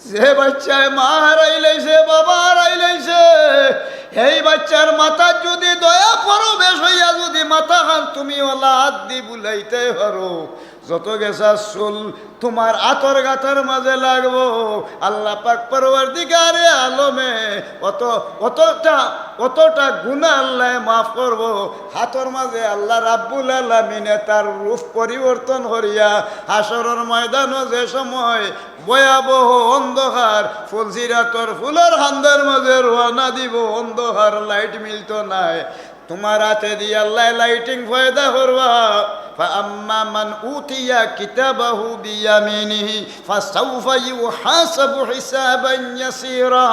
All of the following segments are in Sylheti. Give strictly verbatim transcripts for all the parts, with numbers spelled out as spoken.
যে বাচ্চায় মা হারাইলাইছে, বাবা হারাইলাইছে, এই বাচ্চার মাথাত যুদি দয়া পরবেশ অইয়া যুদি মাথাখান তুমি অলা আত দি বুলাইতায় পারো, যত গেছা চুল তুমার আতর গাতার মাজে লাগবো। আল্লাহ পাক পরওয়ারদিগারে আলমে অত, অতটা, অতটা গুনা আল্লায় মাফ করবো। হাতর মাজে আল্লাহ রাব্বুল আলামিনে তার রূপ পরিবর্তন করিয়া হাশরর ময়দানো যে সময় ভয়াবহ অন্ধকার, ফুলসিরাতর ফুলর কান্দার মাজে রওয়ানা দিবো, অন্ধকার, লাইট মিলতো নায়। তুমার আতে দি আল্লায় লাইটিং পয়দা করবা। فأما من أوتي كتابه بيمينه فسوف يحاسب حسابا يسيرا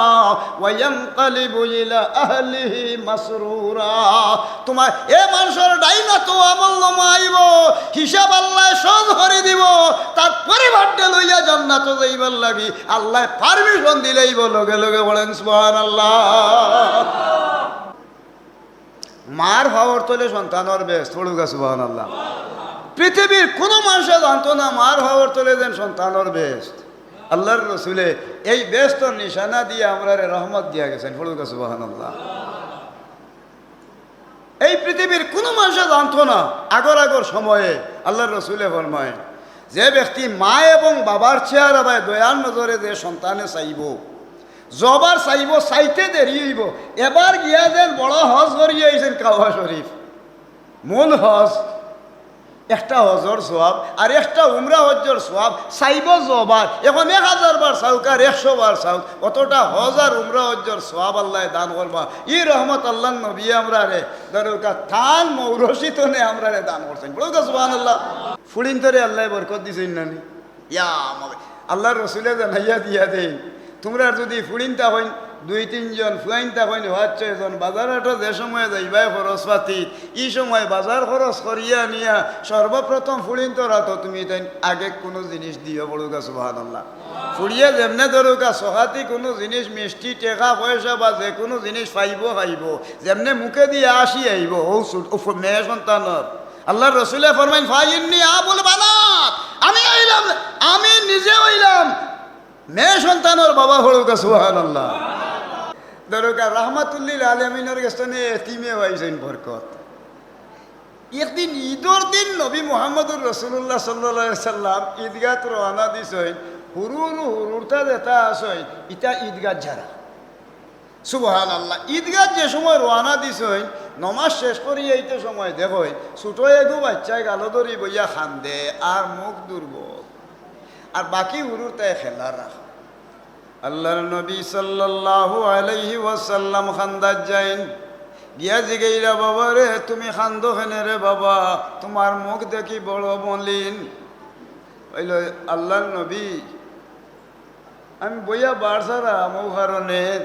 وينقلب إلى أهله مسرورا। তুমার এ মানষর ডাইন আতো আমলনামা আইবো, হিসাব আল্লায় সহজ করি দিবো, তার পরিবারটা লইয়া জান্নাতো যাইবার লাগি আল্লায় পারমিশন দিলাইবো লগে লগে। বলেন সুবহানাল্লাহ। মার পাওর তলে সন্তানর বেহেস্ত, পড়ুক্কা সুবহানাল্লাহ। পৃথিবীর কুনু মানষে জানতো না মার পাওর তলে যেন সন্তানর বেহেস্ত। আল্লাহর রসুলে এই বেহেস্তর নিশানা দিয়া আমরারে রহমত দিয়া গেছইন, পড়ুক্কা সুবহানাল্লাহ। এই পৃথিবীর কুনু মানষে জানতো না। আগর আগর সময়ে আল্লাহর রসুলে ফরমাইন, যে ব্যক্তি মা এবং বাবার চেহারা বায় দয়ার নজরে যে সন্তানে চাইবো, যবার চাইবো, চাইতে দেরি অইবো, এবার গিয়া যেন বড় হজ করিয়া আইছইন কাবা শরীফ। মূল হজ, একটা হজর সওয়াব আর একটা উমরা হজ্জর সওয়াব, চাইবো যবার। এখন এক হাজার বার চাউক আর একশো বার চাউক, অতটা হজ আর উমরা হজ্জর সওয়াব আল্লায় দান করবা। ই রহমত আল্লাহর নবী আমরারে, ধরুক্কা, তান মৌরসি তনে আমরারে দান করছইন। পড়ুক্কা সুবহানাল্লাহ। ফুড়িন্তরে আল্লায় বরকত দিছইন না নি? ইয়া মাবে-, আল্লাহর রসুলে জানাইয়া দিয়া দেইন, তুমরার যুদি ফুড়িন থাকইন দুই তিনজন, ফুয়াইন থাকইন পাঁচ ছয়জন, বাজার হাটো যে সময় যাইবায় খরচ পাতি, ই সময় বাজার খরচ করিয়া নিয়া সর্বপ্রথম ফুড়িন্তর আতো তুমি তাইন আগে কুনু জিনিস দিও, পড়ুক্কা সুবহানাল্লাহ। ফুড়িয়ে যেমনে ধরুক্কা সখাতি কুনু জিনিস, মিষ্টি, টেকা পয়সা বা যে কুনু জিনিস পাইবো খাইবো, যেমনে মুখে দিয়া আসি আইবো, অউ ছুট-, অউ ফু-, মেয়ে সন্তানর আল্লাহর রসুলে ফরমাইন, "ফাইন্নি আবুল বানাত", আমি অইলাম, আমি নিজে অইলাম মেয়ে সন্তানর বাবা, পড়ুক্কা সুবহানাল্লাহ। ধরুক্কা রাহমাতুল্লিল আলামিনর গেছ তনে এতিমে পাইছইন বরকত। একদিন ইদর দিন নবী মুহাম্মদুর রাসূলুল্লাহ সাল্লাল্লাহু আলাইহি ওয়াসাল্লাম ইদগাত রওয়ানা দিছইন, হুরু হুরু হুরুতা যেতা আছইন, ইতা ইদগাত যারা। সুবহানাল্লাহ। ইদগাত যে সময় রওয়ানা দিছইন, নমাজ শেষ করি আইতে সময় দেখইন, ছুটো এগু বাইচ্চায় গালো ধরি বইয়া কান্দে আর মুখ দুর্বল, আর বাকি হুরুতায় খেলা রাখ। আল্লাহর নবী সাল্লাল্লাহু আলাইহি ওয়াসাল্লাম কান্দাত যাইন, গিয়া জিগাইরা, "বাবা রে, তুমি কান্দো কেনে রে বাবা? তুমার মুখ দেখি বড় মলিন।" অইলো, "আল্লাহর নবী, আমি বইয়া বার ছাড়া অউ কারণে,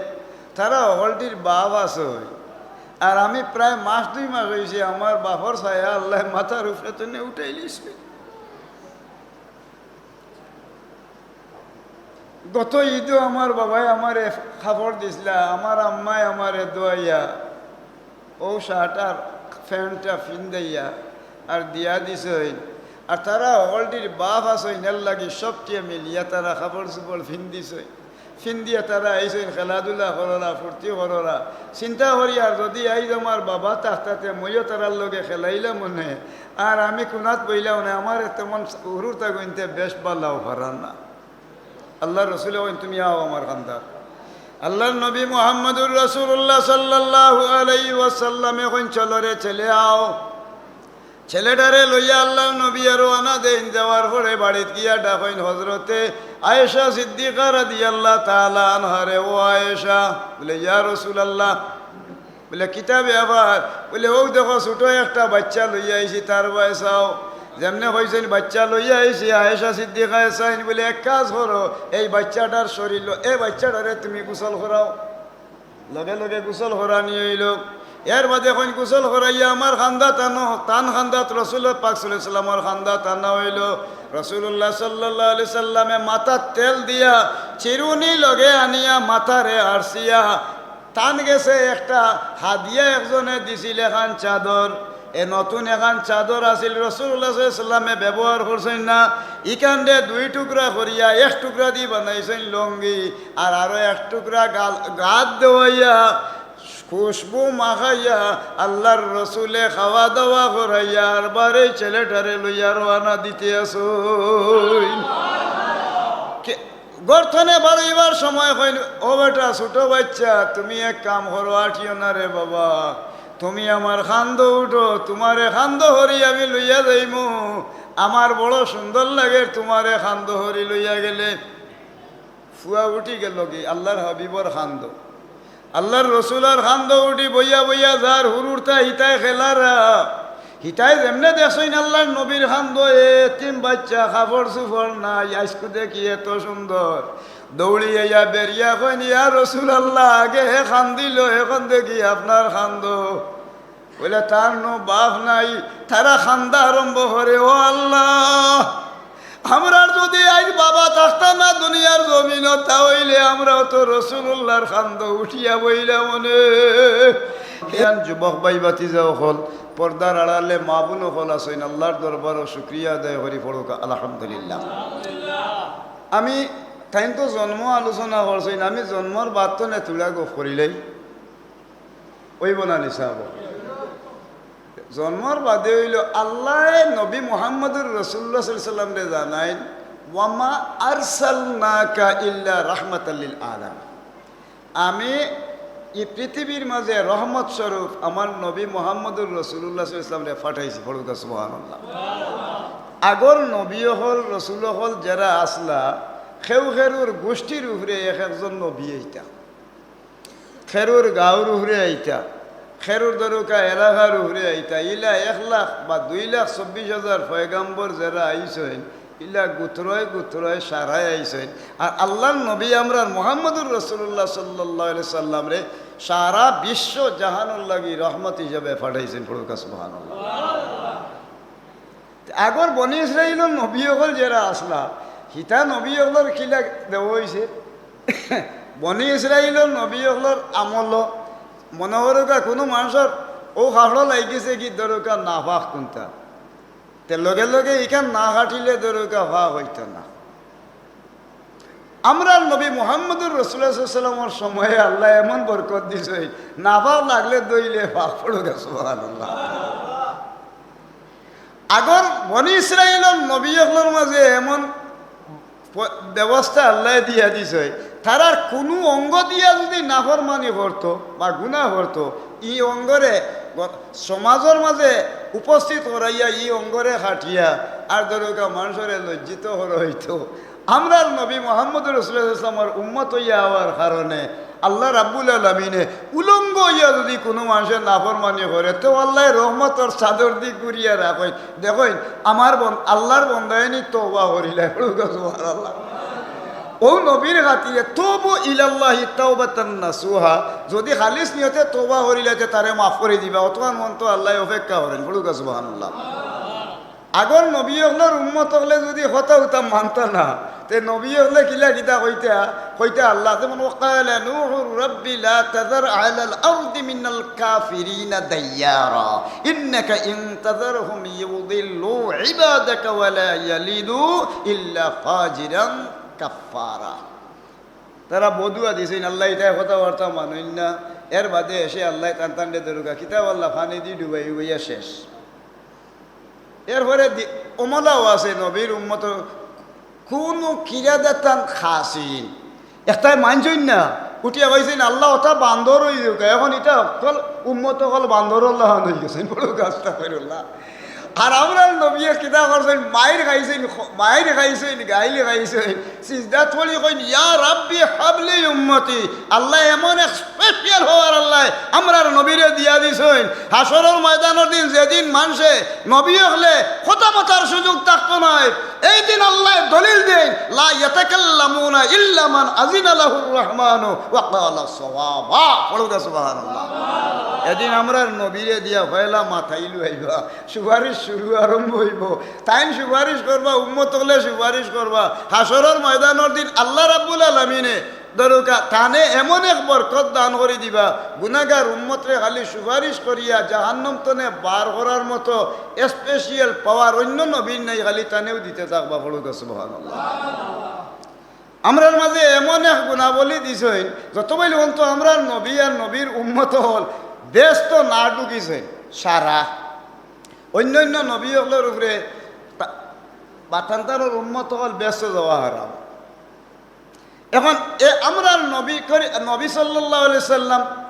তারা হকলটির বাপ আছইন, আর আমি প্রায় মাস দুই মাস অইছে, আমার বাপর ছায়া আল্লায় মাথার উপরে তনে উঠাইলিছইন। গত ইদো আমার বাবায় আমারে কাপড় দিছলা, আমার আম্মায় আমারে দোয়াইয়া অউ শার্ট আর প্যান্টটা ফিন্দাইয়া আর দিয়া দিছইন। আর তারা হকলটির বাপ আছইন, এরলাগি সবটিয়ে মিলিয়া তারা কাপড়-চুপড় ফিন্দিছইন, ফিন্দিয়া তারা আইছইন, খেলাধুলা কররা, ফুর্তি কররা।" চিন্তা করি, আর যুদি আইজ আমার বাবা থাকতা তে মইও তারার লগে খেলাইলাম অনে, আর আমি কুনাত বইলাম অনে, আমারে তেমন হুরুতা গুনতে বেশ ভালাও পারা না। আল্লাহর রসুলে কইন, "তুমি আও আমার কান্দাত।" আল্লাহর নবী মুহাম্মদুর রাসূলুল্লাহ সাল্লাল্লাহু আলাইহি ওয়াসাল্লামে কইন, "চলো রে ছেলে, আও।" ছেলেটারে লইয়া আল্লাহর নবী আর রওয়ানা দেইন। যাওয়ার পরে বাড়িত গিয়া ডাকইন হযরতে আয়েশা সিদ্দিকা রাদিয়াল্লাহু তাআলা আনহারে, "ও আয়েশা।" বলে, "ইয়া রাসূলুল্লাহ।" বলে, "কিতা ব্যাপার?" বলে, "অউ দেখো, ছুটো একটা বাইচ্চা লইয়া আইছি, তার বায় চাও।" যেমনে কইছইন, "বাইচ্চা লইয়া আইছি", আয়েশা সিদ্দিকায় চাইন, বলে, "এক কাজ করো, এই বাইচ্চাটার শরীলো, এই বাইচ্চাটারে তুমি গোসল করাও।" লগে লগে গোসল করানি অইলো। এরবাদে কইন, "গোসল করাইয়া আমার কান্দাত আনো।" তান কান্দাত, রসুল পাক সাল্লাল্লাহু আলাইহি ওয়াসাল্লামর কান্দাত আনা অইলো। রাসূলুল্লাহ সাল্লাল্লাহু আলাইহি ওয়াসাল্লামে মাথাত তেল দিয়া, চিরুনি লগে আনিয়া মাথারে আরছিয়া তান গেছে একটা হাদিয়া একজনে দিছিল, এখান চাদর। এ নতুন এখান চাদর আছিল, রাসূলুল্লাহ সাল্লাল্লাহু আলাইহি ওয়াসাল্লামে ব্যবহার করছইন না। ইখানরে দুই টুকরা করিয়া এক টুকরা দি বানাইছইন লুঙ্গি, আর আরো এক টুকরা গাল-, গাত দেওয়াইয়া, খুশবু মাখাইয়া, আল্লাহর রসুলে খাওয়া দাওয়া করাইয়া, আর বারে ছেলেটারে লইয়া রওয়ানা দিতে আছইন। কে-, ঘর থনে বারইবার সময় কইন, "ও বেটা, ছোট বাচ্চা, তুমি এক কাম করো, আটিও না রে বাবা, তুমি আমার কান্দো উঠো, তুমারে কান্দো করি আমি লইয়া যাইমু, আমার বড় সুন্দর লাগের তুমারে কান্দো করি লইয়া গেলে।" ফুয়া উঠি গেলগি আল্লাহর হাবিবর কান্দো। আল্লাহর রসুলর কান্দো উঠি বইয়া বইয়া যার হুরুরতা হিতায় খেলারা। হিতায় যেমনে দেখছইন আল্লাহর নবীর কান্দো, এতিম বাচ্চা, কাপড় চুপড় নাই, আইজকু দেখি এত সুন্দর। দৌড়ি আইয়া বেরিয়া কইন, "ইয়া রাসূলুল্লাহ, আগে হে কান্দিলো, এখন দেখি আপনার কান্দো।" বলে, "তার নু বাপ নাই।" তারা কান্দা আরম্ভ করে, "ও আল্লাহ, আমরার যুদি আইজ বাবা থাকতা না দুনিয়ার জমিনো, তা অইলে আমরাও তো রাসূলুল্লাহর কান্দো উঠিয়া বইলাম অনে।" ইয়ান যুবক ভাই ভাতিজা অকল, পর্দার আড়ালে মা বোন অকল আছইন, আল্লাহর দরবারো শুকরিয়া আদায় করি পড়ুক্কা আলহামদুলিল্লাহ। আমি, তাইন তো জন্ম আলোচনা করছইন, আমি জন্মর বাদ থনে থুড়া গফ করিলাই। অইবো না নি সাব? জন্মর বাদে অইলো আল্লায় নবী মুহাম্মদুর রাসূলুল্লাহ সাল্লাল্লাহু আলাইহি ওয়াসাল্লামরে জানাইন, "ওয়ামা আরসালনাকা ইল্লা রাহমাতাল লিল আলামিন।" আমি ই পৃথিবীর মাঝে রহমত স্বরূপ আমার নবী মুহাম্মদুর রাসূলুল্লাহ সাল্লাল্লাহু আলাইহি ওয়াসাল্লামরে পাঠাইছি। পড়ুক্কা সুবহানাল্লাহ। আগর নবী অকল, রসুল অকল যেরা আছলা, কেউ কেউর গোষ্ঠীর উপরে এক একজন নবী আইতা। কেউর গাঁওর উপরে আইতা, কেউর ধরুক্কা এলাকার উপরে আইতা, ইলা এক লাখ বা দুই লাখ চব্বিশ হাজার পয়গাম্বর যেরা আইছইন, ইলা গুত্রয় গুত্রয় সারায় আইছইন। আর আল্লাহর নবী আমরার মুহাম্মদুর রাসূলুল্লাহ সাল্লাল্লাহু আলাইহি সাল্লামরে সারা বিশ্ব জাহানর লাগি রহমত হিসাবে পাঠাইছইন। পড়ুক্কা সুবহানাল্লাহ। আগর বনি ইসরাইলর নবী অকল যেরা আছলা, হিতা নবী অকলর কিলা দেওয়া অইছে? বনি ইসরাইলর নবী অকলর আমলো মনো করুক্কা কুনু মানষর অউ কাপড়ো লাগিগেছে গি ধরুক্কা নাপাক কুনতা, তে লগে লগে ইখান না কাটিলে ধরুক্কা পাক অইতো না। আমরার নবী মুহাম্মদুর রাসূলুল্লাহ সাল্লাল্লাহু আলাইহি ওয়াসাল্লামর সময়ে আল্লায় এমন বরকত দিছইন, নাপাক লাগলে ধইলে পাক। পড়ুক্কা সুবহানাল্লাহ। আগর বনি ইসরাইলর নবী অকলর মাঝে এমন প-, ব্যবস্থা আল্লায় দিয়া দিছইন, তারার কুনু অঙ্গ দিয়া যুদি নাফরমানি করতো বা গুনাহ করতো, ই অঙ্গরে গ-, সমাজর মাঝে উপস্থিত করাইয়া ই অঙ্গরে কাটিয়া আর ধরুক্কা মানষরে লজ্জিত করা অইতো। আমরার নবী মুহাম্মদুর রাসূলুল্লাহ সাল্লাল্লাহু আলাইহি ওয়াসাল্লামর উম্মত অইয়া অওয়ার কারণে আল্লাহ রাব্বুল আলামিনে উলঙ্গ অইয়া যুদি কুনু মানষে নাফরমানি করে, তে আল্লায় রহমতর চাদর দি ঘুরিয়া রাখইন। দেখইন, আমার বন-, আল্লাহর বন্দাইনি তওবা করিলায়। পড়ুক্কা সুবহানাল্লাহ। অউ নবীর খাতিরে, "তুবু ইলাল্লাহি তাওবাতান নাসুহা", যুদি খালিস নিয়তে তওবা করিলায় তে তারে মাফ করি দিবা, অতখান পর্যন্ত আল্লায় অপেক্ষা করইন। পড়ুক্কা সুবহানাল্লাহ। আগর নবী অকলর উম্মত অকলে যুদি কথা উতা মানতা না, তে নবী অকলে কিলা কিতা কইতা, কইতা আল্লাহ যেমন, "ওয়াকালা নূহুর রাব্বি লা তাযার আলাল আরদি মিনাল কাফিরিনা দাইয়ারা, ইন্নাকা ইন তাযারহুম ইউদিল্লু ইবাদাকা ওয়া লা ইয়ালিদু ইল্লা ফাজিরান কাফফারা।" তারা বদুয়া দিছইন, আল্লায় ইতায় কথাবার্তা মানইন না। এর বাদে এসে আল্লায় তান তানরে ধরুক্কা, কিতাব আল্লাহ পানি দি ডুবাই উবাইয়া শেষ। এরপরে দি-, অমলাও আছে নবীর উম্মত, কুনু কিরাদাতান খাসিন। একটায় মানছইন না, উঠিয়া কইছইন, "আল্লাহ, অতা বান্দর অই যাউক্কা।" এখন ইতা অকল উম্মত অকল বান্দরর লাখান অইগেছইন। পড়ুক্কা আস্তাগফিরুল্লাহ। আর আমরার নবীয়ে কিতা করছইন? মাইর খাইছইন, খ-, মাইর খাইছইন, গাইল খাইছইন। সিজদাত পড়ি কইন, "ইয়া রাব্বি হাবলি উম্মতি।" আল্লায় এমন এক special হওয়ার আল্লায় আমরার নবীরে দিয়া দিছইন। হাশরর ময়দানর দিন যেদিন মানষে নবী অকলে কথা মাতার সুযোগ থাকতো নায়, এই দিন আল্লায় দলিল দেইন, "লা ইয়াতাকাল্লামুনা ইল্লা মান আজিনা লাহুর রহমানু ওয়া ক্বালা সাওয়াবা।" পড়ুক্কা সুবহানাল্লাহ। এদিন আমরার নবীরে দিয়া পয়লা মাতাইল আইবা, সুপারিশ শুরু আরম্ভ অইবো। তাইন সুপারিশ করবা, উম্মত অকলে সুপারিশ করবা। হাশরর ময়দানর দিন আল্লাহ রাব্বুল আলামিনে দরকা তানে এমন এক বরকত দান করি দিবা, গুনাগার উম্মতরে খালি সুপারিশ করিয়া জাহান্নাম তনে বার করার মতো special power অন্য নবীর নাই, খালি তানেউ দিতে থাকবা। পড়ুক্কা সুবহানাল্লাহ। আমরার মাঝে এমন এক গুণাবলী দিছইন, যত বইল অন্ত আমরার নবী আর নবীর উম্মত অকল বেহেস্তো না ঢুকিছইন সারা। অন্য অন্য নবী অকলর উপরে তা-, বাতান্তরর উম্মত অকল বেহেস্তো যাওয়া হারাম। এখন এ আমরার নবী করি-, নবী সাল্লাল্লাহু আলাইহি সাল্লাম,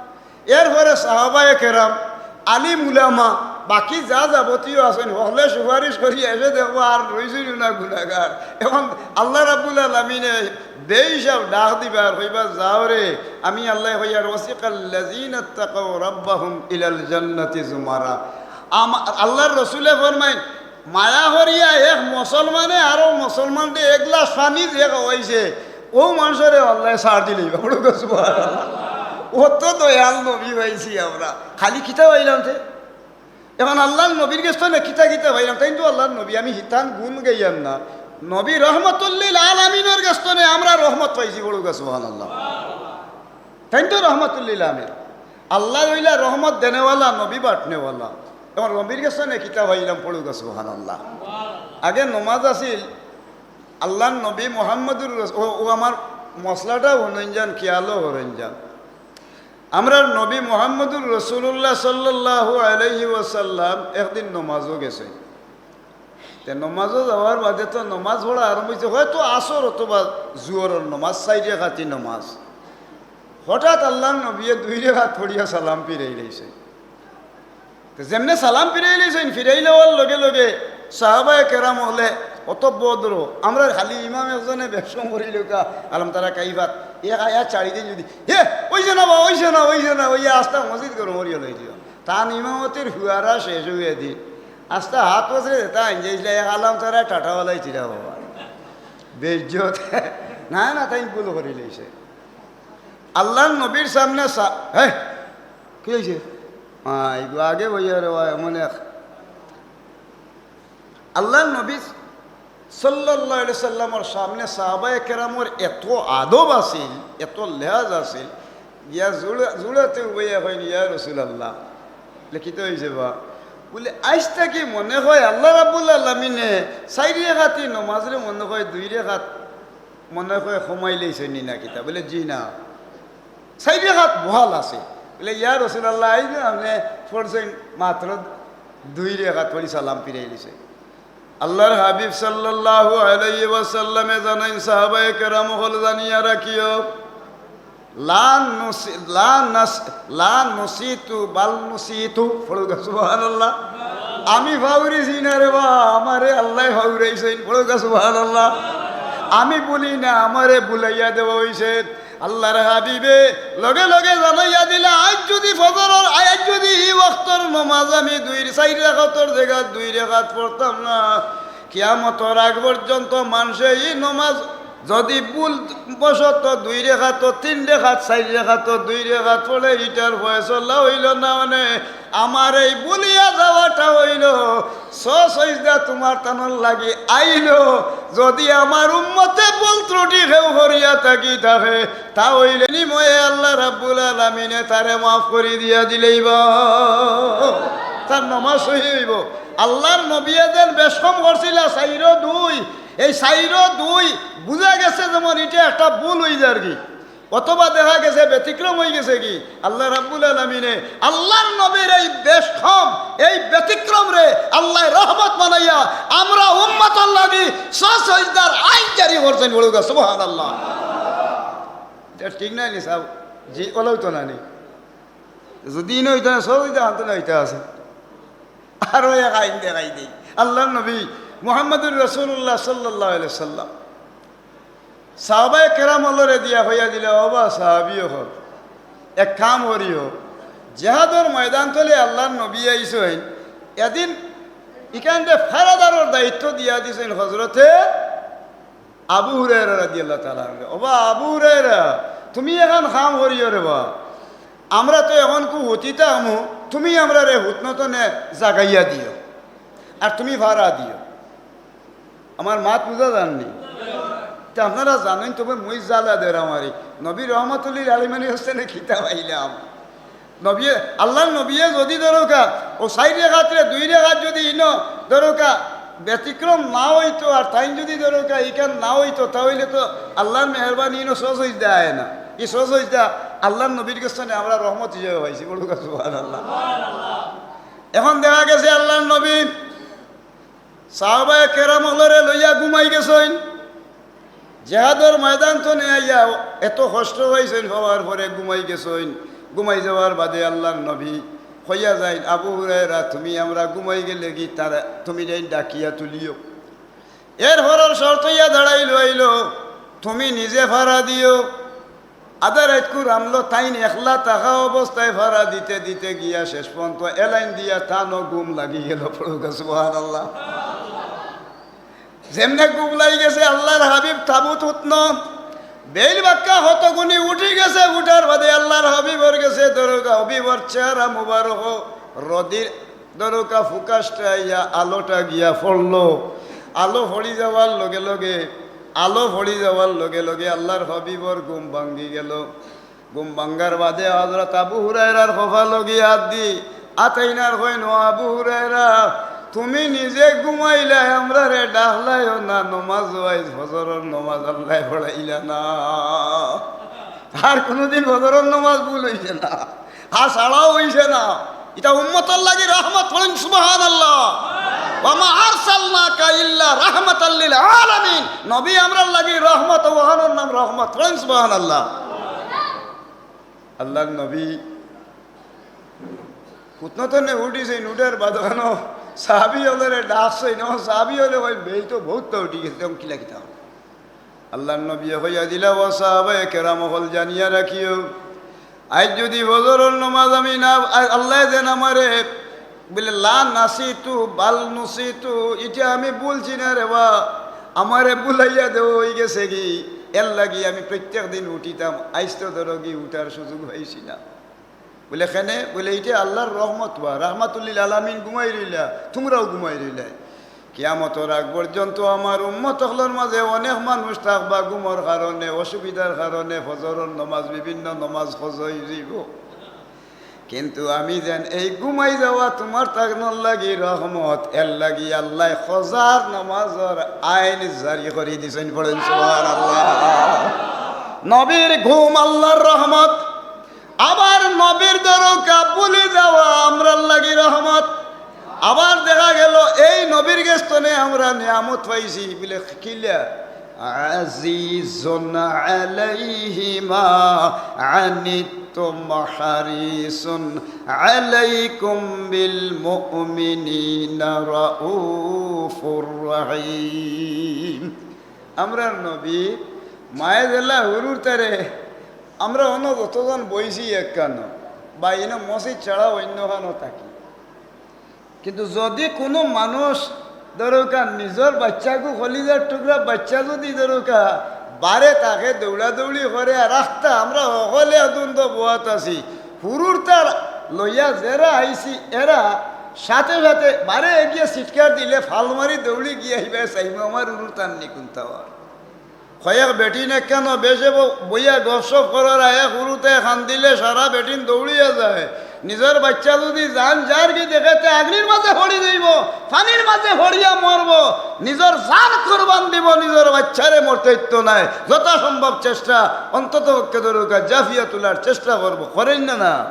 এরপরে সাহাবায়ে কেরাম, আলিম উলামা, বাকি যা যাবতীয় আছইন, হকলে সুপারিশ করি এসে দেখবো আর রইছইন না গুনাগার। এখন আল্লাহ রাব্বুল আলামিনে বেহিসাব ডাক দিবা আর কইবা, "যাও রে, আমি আল্লাহ কইয়ার, ওয়াসিকাল্লাযীনা ইত্তাকাউ রাব্বাহুম ইলাল জান্নাতি যুমারা।" আমা-, আল্লাহর রসুলে ফরমাইন, মায়া করিয়া এক মুসলমানে আরো মুসলমানরে এক গ্লাস পানি যে খাওয়াইছে, অউ মানষরে আল্লায় ছাড় দিলাইবা। পড়ুক্কা সুবহানাল্লাহ। অত দয়াল নবী পাইছি আমরা, খালি কিতা পাইলাম তে? এখন আল্লাহর নবীর গেছ তনে কিতা কিতা পাইলাম? তাইন তো আল্লাহর নবী, আমি হিতান গুণ গাইয়ার না। নবী রহমতুল্লিল আলামিনর গেছ তনে আমরা রহমত পাইছি। পড়ুক্কা সুবহানাল্লাহ। তাইন তো রহমতুল্লিল আলামিন। আল্লাহ অইলা রহমত দেনেওয়ালা, নবী বাটনেওয়ালা। এখন নবীর গেছ তনে কিতা পাইলাম? পড়ুক্কা সুবহানাল্লাহ। আগে নমাজ আছিল, আল্লাহর নবী মুহাম্মদুর রস-, ও, ও আমার মসলাটা হুনইন যান, খেয়ালও করইন যান। আমরার নবী মুহাম্মদুর রাসূলুল্লাহ সাল্লাল্লাহু আলাইহি ওয়াসাল্লাম একদিন নমাজো গেছইন। তে নমাজো যাওয়ার বাদে তো নমাজ পড়া আরম্ভ অইছে, হয়তো আসর অথবা জুহরর নমাজ, চাইর রেকাতি নমাজ। হঠাৎ আল্লাহর নবীয়ে দুই রেকাত পড়িয়া সালাম ফিরাইলাইছইন। তে যেমনে সালাম ফিরাইলাইছইন, ফিরাইলাওয়ার লগে লগে সাহাবায়ে কেরাম অকলে অত বদর, আমরার খালি ইমাম একজনে বেশকম করিলাউক্কা, আলম তারা কাইফাত, এক আয়াত ছাড়ি দেইন যদি, "হে, অইছে না বা, অইছে না, অইছে না," অইয়া আস্তা মসজিদ গরম করিয়া লই দিও। তান ইমামতির হুয়ারা শেষ অইয়া দি, আস্তা হাত বছরে যেতা আইন যাইছিলা, এক আলম তারা টাটা বালাই চিরা বাবা। বেইজ্জত। না, না, তাইন ভুল করিলাইছে। আল্লাহর নবীর সামনে সা-, হে, কি অইছে? আ, ইগু আগে বইয়া রে বা, এমন এক আল্লাহর নবী সাল্লাল্লাহু আলাইহি সাল্লামর সামনে সাহাবায়ে কেরামর এত আদব আছিল, এত লেহাজ আছিল, গিয়া জুড়া-, জুড়াতে উবাইয়া কইন, "ইয়া রাসূলুল্লাহ।" বলে, "কিতা অইছে বা?" বলে, "আইজ থাকি মনে হয় আল্লাহ রাব্বুল আলামিনে চাইর রেকাতি নমাজরে মনে হয় দুই রেকাত মনে হয় কমাইলাইছইন নি না কিতা?" বলে, "জি না।" চাইর রেকাত বহাল আছে। বলে, "ইয়া রাসূলুল্লাহ, আইজ আপনে পড়ছইন মাত্র দুই রেকাত পড়ি সালাম ফিরাইলিছইন।" আল্লাহর হাবিব সাল্লাল্লাহু আলাইহি ওয়াসাল্লামে জানাইন, সাহাবায়ে কেরাম অকল জানিয়া রাখিও, লা নুসি-, লা নাস-, লা নুসিতু বাল নুসিতু। পড়ুক্কা সুবহানাল্লাহ। আমি ফাউরিছি না রে বা, আমারে আল্লায় ফাউরাইছইন। পড়ুক্কা সুবহানাল্লাহ। আমি ভুলি না, আমারে ভুলাইয়া দেওয়া অইছে। আল্লাহর হাবিবে লগে লগে জানাইয়া দিলা, আইজ যুদি ফজরর, আইজ যুদি ই ওয়াক্তর নমাজ আমি দুই, চাইর রেকাতর জাগাত দুই রেকাত পড়তাম না, কিয়ামতর আগ পর্যন্ত মানষে ই নমাজ যুদি ভুল বশত দুই রেকাত, তিন রেকাত, চাইর রেকাত, দুই রেকাত পড়ে, ইটার ফয়সালা অইলো না, মানে আমার এই ভুলিয়া যাওয়াটা অইলো, ছ সইজদা তুমার তানর লাগি আইলো। যুদি আমার উম্মতে ভুল ত্রুটি কেউ করিয়া থাকি থাকে, তা অইলে বিনিময়ে আল্লাহ রাব্বুল আলামিনে তারে মাফ করি দিয়া দিলাইবা, তার নমাজ সহি অইবো। আল্লাহর নবীয়ে যেন বেশকম করছিলা চাইরো দুই, এই চাইরো দুই বুঝা গেছে যেমন ইটা একটা ভুল অই যারগি। অথবা দেখা গেছে ব্যতিক্রম অই গেছে কি, আল্লাহ রাব্বুল আলামিনে আল্লাহর নবীর এই বেশকম, এই ব্যতিক্রমরে আল্লায় রহমত বানাইয়া আমরা উম্মতর লাগি ছ সইজদার আইন জারি করছইন। পড়ুক্কা সুবহানাল্লাহ। ইটা ঠিক নায় নি সাব? জি, অলাউ তো না নি। যুদি ইনো ইতা না, ছ সইজদা আনতো না, ইতা আছে। আরো এক আইন দেখাই দেই। আল্লাহর নবী মুহাম্মদুর রাসূলুল্লাহ সাল্লাল্লাহু আলাইহি সাল্লাম সাহাবায়ে কেরাম অকলরে দিয়া কইয়া দিলা, "ও বা সাহাবী অকল, এক কাম করিও, জেহাদর ময়দান তলে আল্লাহর নবী আইছইন, এদিন ইখানরে ফারাদারর দায়িত্ব দিয়া দিছইন হযরতে আবু হুরায়রা রাদিয়াল্লাহু তাআলা আনহু। ও বা আবু হুরায়রা, তুমি এখান কাম করিও রে বা, আমরা তো এখন খুব হুতিতা আমু, তুমি আমরারে হুতনতনে জাগাইয়া দিও।" আর তুমি ফারা দিও। আমার মাত বুঝা যার নি? তে আপনারা জানইন, তবে মুই জ্বালা দেরা মারি। নবী রহমাতুল্লিল আলামিনর গেছ থনে কিতা পাইলাম? নবী, আল্লাহর নবীয়ে যদি ধরউক্কা, অউ চাইর রেকাতরে দুই রেকাত যদি ইনো ধরউক্কা ব্যতিক্রম না অইতো, আর তাইন যদি ধরউক্কা ইখান না অইতো, তা অইলে তো আল্লাহর মেহেরবানি ইনো ছয় সইজদা আয় না। ই ছয় সইজদা আল্লাহর নবীর গেছ থনে আমরা রহমত হিসাবে পাইছি। বলুক্কা সুবহানাল্লাহ। এখন দেখা গেছে আল্লাহর নবী সাহাবায়ে কেরাম অকলরে লইয়া ঘুমাই গেছইন। জেহাদর ময়দান থনে আইয়া এত কষ্ট পাইছইন, পাওয়ার পরে ঘুমাই গেছইন। ঘুমাই যাওয়ার বাদে আল্লাহর নবী কইয়া যাইন, "আবু হুরায়রা, তুমি আমরা ঘুমাই গেলেগি তারা, তুমি যাইন ডাকিয়া তুলিও।" এর পরর শর্ত ইয়া দাঁড়াইলো আইলো, "তুমি নিজে ফারা দিও।" আধা রাইতকুর আমলো তাইন একলা থাকা অবস্থায় ফারা দিতে দিতে গিয়া শেষ পর্যন্ত এলাইন দিয়া তানও ঘুম লাগি গেল। পড়ুক্কা সুবহানাল্লাহ। যেমনে ঘুম লাগি গেছে, আল্লাহর হাবিব তাবুত উঠনো, বেইল বাক্কা হতগুনি উঠি গেছে। উঠার বাদে আল্লাহর হাবিবর গেছে ধরউক্কা, হাবিবর চেহারা মুবারক রদির ধরউক্কা ফোকাসটা ইয়া আলোটা গিয়া পড়লো। আলো পড়ি যাওয়ার লগে লগে, আলো পড়ি যাওয়ার লগে লগে আল্লাহর হাবিবর ঘুম ভাঙ্গি গেল। ঘুম ভাঙ্গার বাদে হযরত আবু হুরায়রার কপালো গিয়া আত দি, আত আইনার কইন, "ও আবু হুরায়রা, তুমি নিজে ঘুমাইলায়, আমরারে ডাকলায়ও না, নমাজও আইজ ফজরর নমাজ আল্লায় পড়াইলা না। আর কুনুদিন ফজরর নমাজ ভুল অইছে না, আর ছাড়াও অইছে না।" ইটা উম্মতর লাগি রহমত, পড়ইন সুবহানাল্লাহ। "ওয়া মা আরসালনাকা ইল্লা রাহমাতাল লিল আলামিন।" নবী আমরার লাগি রহমত, অউ অখানর নাম রহমত, পড়ইন সুবহানাল্লাহ। আল্লাহর নবী হুতনো থনে উঠিছইন, উঠার বাদে অখানো সাহাবি অকলরে ডাকছইন, অউ সাহাবি অকলে কইন, "বেইল তো বউততা উঠি গেছে, অখন কিলা কিতা?" আল্লাহর নবীয়ে কইয়া দিলা, "ও সাহাবায়ে কেরাম অকল, জানিয়া রাখিও, আইজ যুদি ফজরর নমাজ আমি না, আ-, আল্লায় যেন আমারে," বুলে, "লা নাসিতু বাল নুসিতু, ইটা আমি ভুলছি না রে বা, আমারে ভুলাইয়া দেওয়া অইগেছেগি, এরলাগি আমি প্রত্যেক দিন উঠিতাম, আইজ তো ধরোগি উঠার সুযোগ পাইছি না।" বুলে, "কেনে?" বুলে, "ইটা আল্লাহর রহমত বা, রাহমাতুল্লিল আলামিন ঘুমাই রইলা, তুমরাও ঘুমাই রইলায়। কিয়ামতর আগ পর্যন্ত আমার উম্মত অকলর মাঝে অনেক মানুষ থাকবা ঘুমর কারণে, অসুবিধার কারণে ফজরর নমাজ, বিভিন্ন নমাজ কাজা অইযিবো। কিন্তু আমি যেন এই ঘুমাই যাওয়া তুমার তাকনর লাগি রহমত, এরলাগি আল্লায় কাজার নমাজর আইন জারি করি দিছইন।" পড়ইন সুবহানাল্লাহ। নবীর ঘুম আল্লাহর রহমত। আবার নবীর ধরোক্কা ভুলি যাওয়া আমরার লাগি রহমত। আবার দেখা গেল এই নবীর গেছ থনে আমরা নিয়ামত পাইছি, বুলে, "কিলা?" "আজিজুন আলাইহি মা আনিতুম হারিসুন আলাইকুম বিল মুমিনিনা রাউফুর রাহিম।" আমরার নবী মায়ে যেলা হুরুতারে, আমরা অনো যতজন বইছি একখানো, বা ইনো মসজিদ ছাড়া অইন্যখানো থাকি, কিন্তু যুদি কুনু মানুষ ধরোক্কা নিজর বাইচ্চাগু, কলিজার টুকরা বাইচ্চা যুদি ধরোক্কা বারে থাকে, দৌড়াদৌড়ি করে আর রাখতা, আমরা হকলে আদুন্দ বওয়াত আছি, হুরুতার লইয়া যেরা আইছি, এরা সাথে সাথে বারে এগিয়ে চিৎকার দিলে ফাল মারি দৌড়ি গিয়া হিবায় চাইমু, আমার হুরুতার নি কুন্তা অর। কয়েক বেটিন একখানো বেশে ব-, বইয়া গপসপ করার আয়া হুরুতায় কান্দিলে সারা বেটিন দৌড়িয়া যায়। নিজর বাইচ্চা যুদি জান যারগি দেখে তে আগ্নির মাঝে পড়ি যাইবো, পানির মাঝে পড়িয়া মরবো। নিজর জান কুরবান দিবো, নিজর বাইচ্চারে মরতে দিতো নায়। যথাসম্ভব চেষ্টা, অন্তত পক্ষে ধরোক্কা জাফিয়া তুলার চেষ্টা করবো। করইন না, না?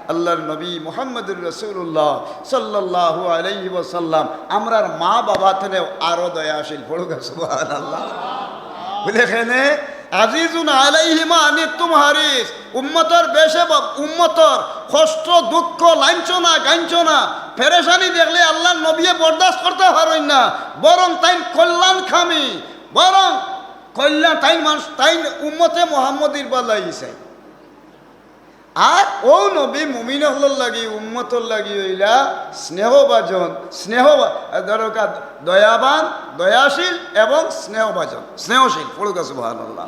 আল্লাহর নবী মুহাম্মদুর রাসূলুল্লাহ সাল্লাল্লাহু আলাইহি ওয়াসাল্লাম আমরার মা বাবা থনেও আরো দয়াশীল। পড়ুক্কা সুবহানাল্লাহ। বুলে, "কেনে?" "আজিজুন আলাইহি মা আনিতুম হারিস।" উম্মতর বেশে বা-, উম্মতর কষ্ট, দুঃখ, লাঞ্ছনা, গাঞ্ছনা, পেরেশানি দেখলে আল্লাহর নবীয়ে বরদাস্ত করতা পারইন না, বরং তাইন কল্যাণকামী, বরং কল্যাণ, তাইন মানুষ, তাইন উম্মতে মুহাম্মদীর বালাই চাইন। আর অউ নবী মুমিন অকলর লাগি, উম্মতর লাগি অইলা স্নেহভাজন, স্নেহ বা-, ধরোক্কা দয়াবান, দয়াশীল এবং স্নেহভাজন, স্নেহশীল। পড়ুক্কা সুবহানাল্লাহ।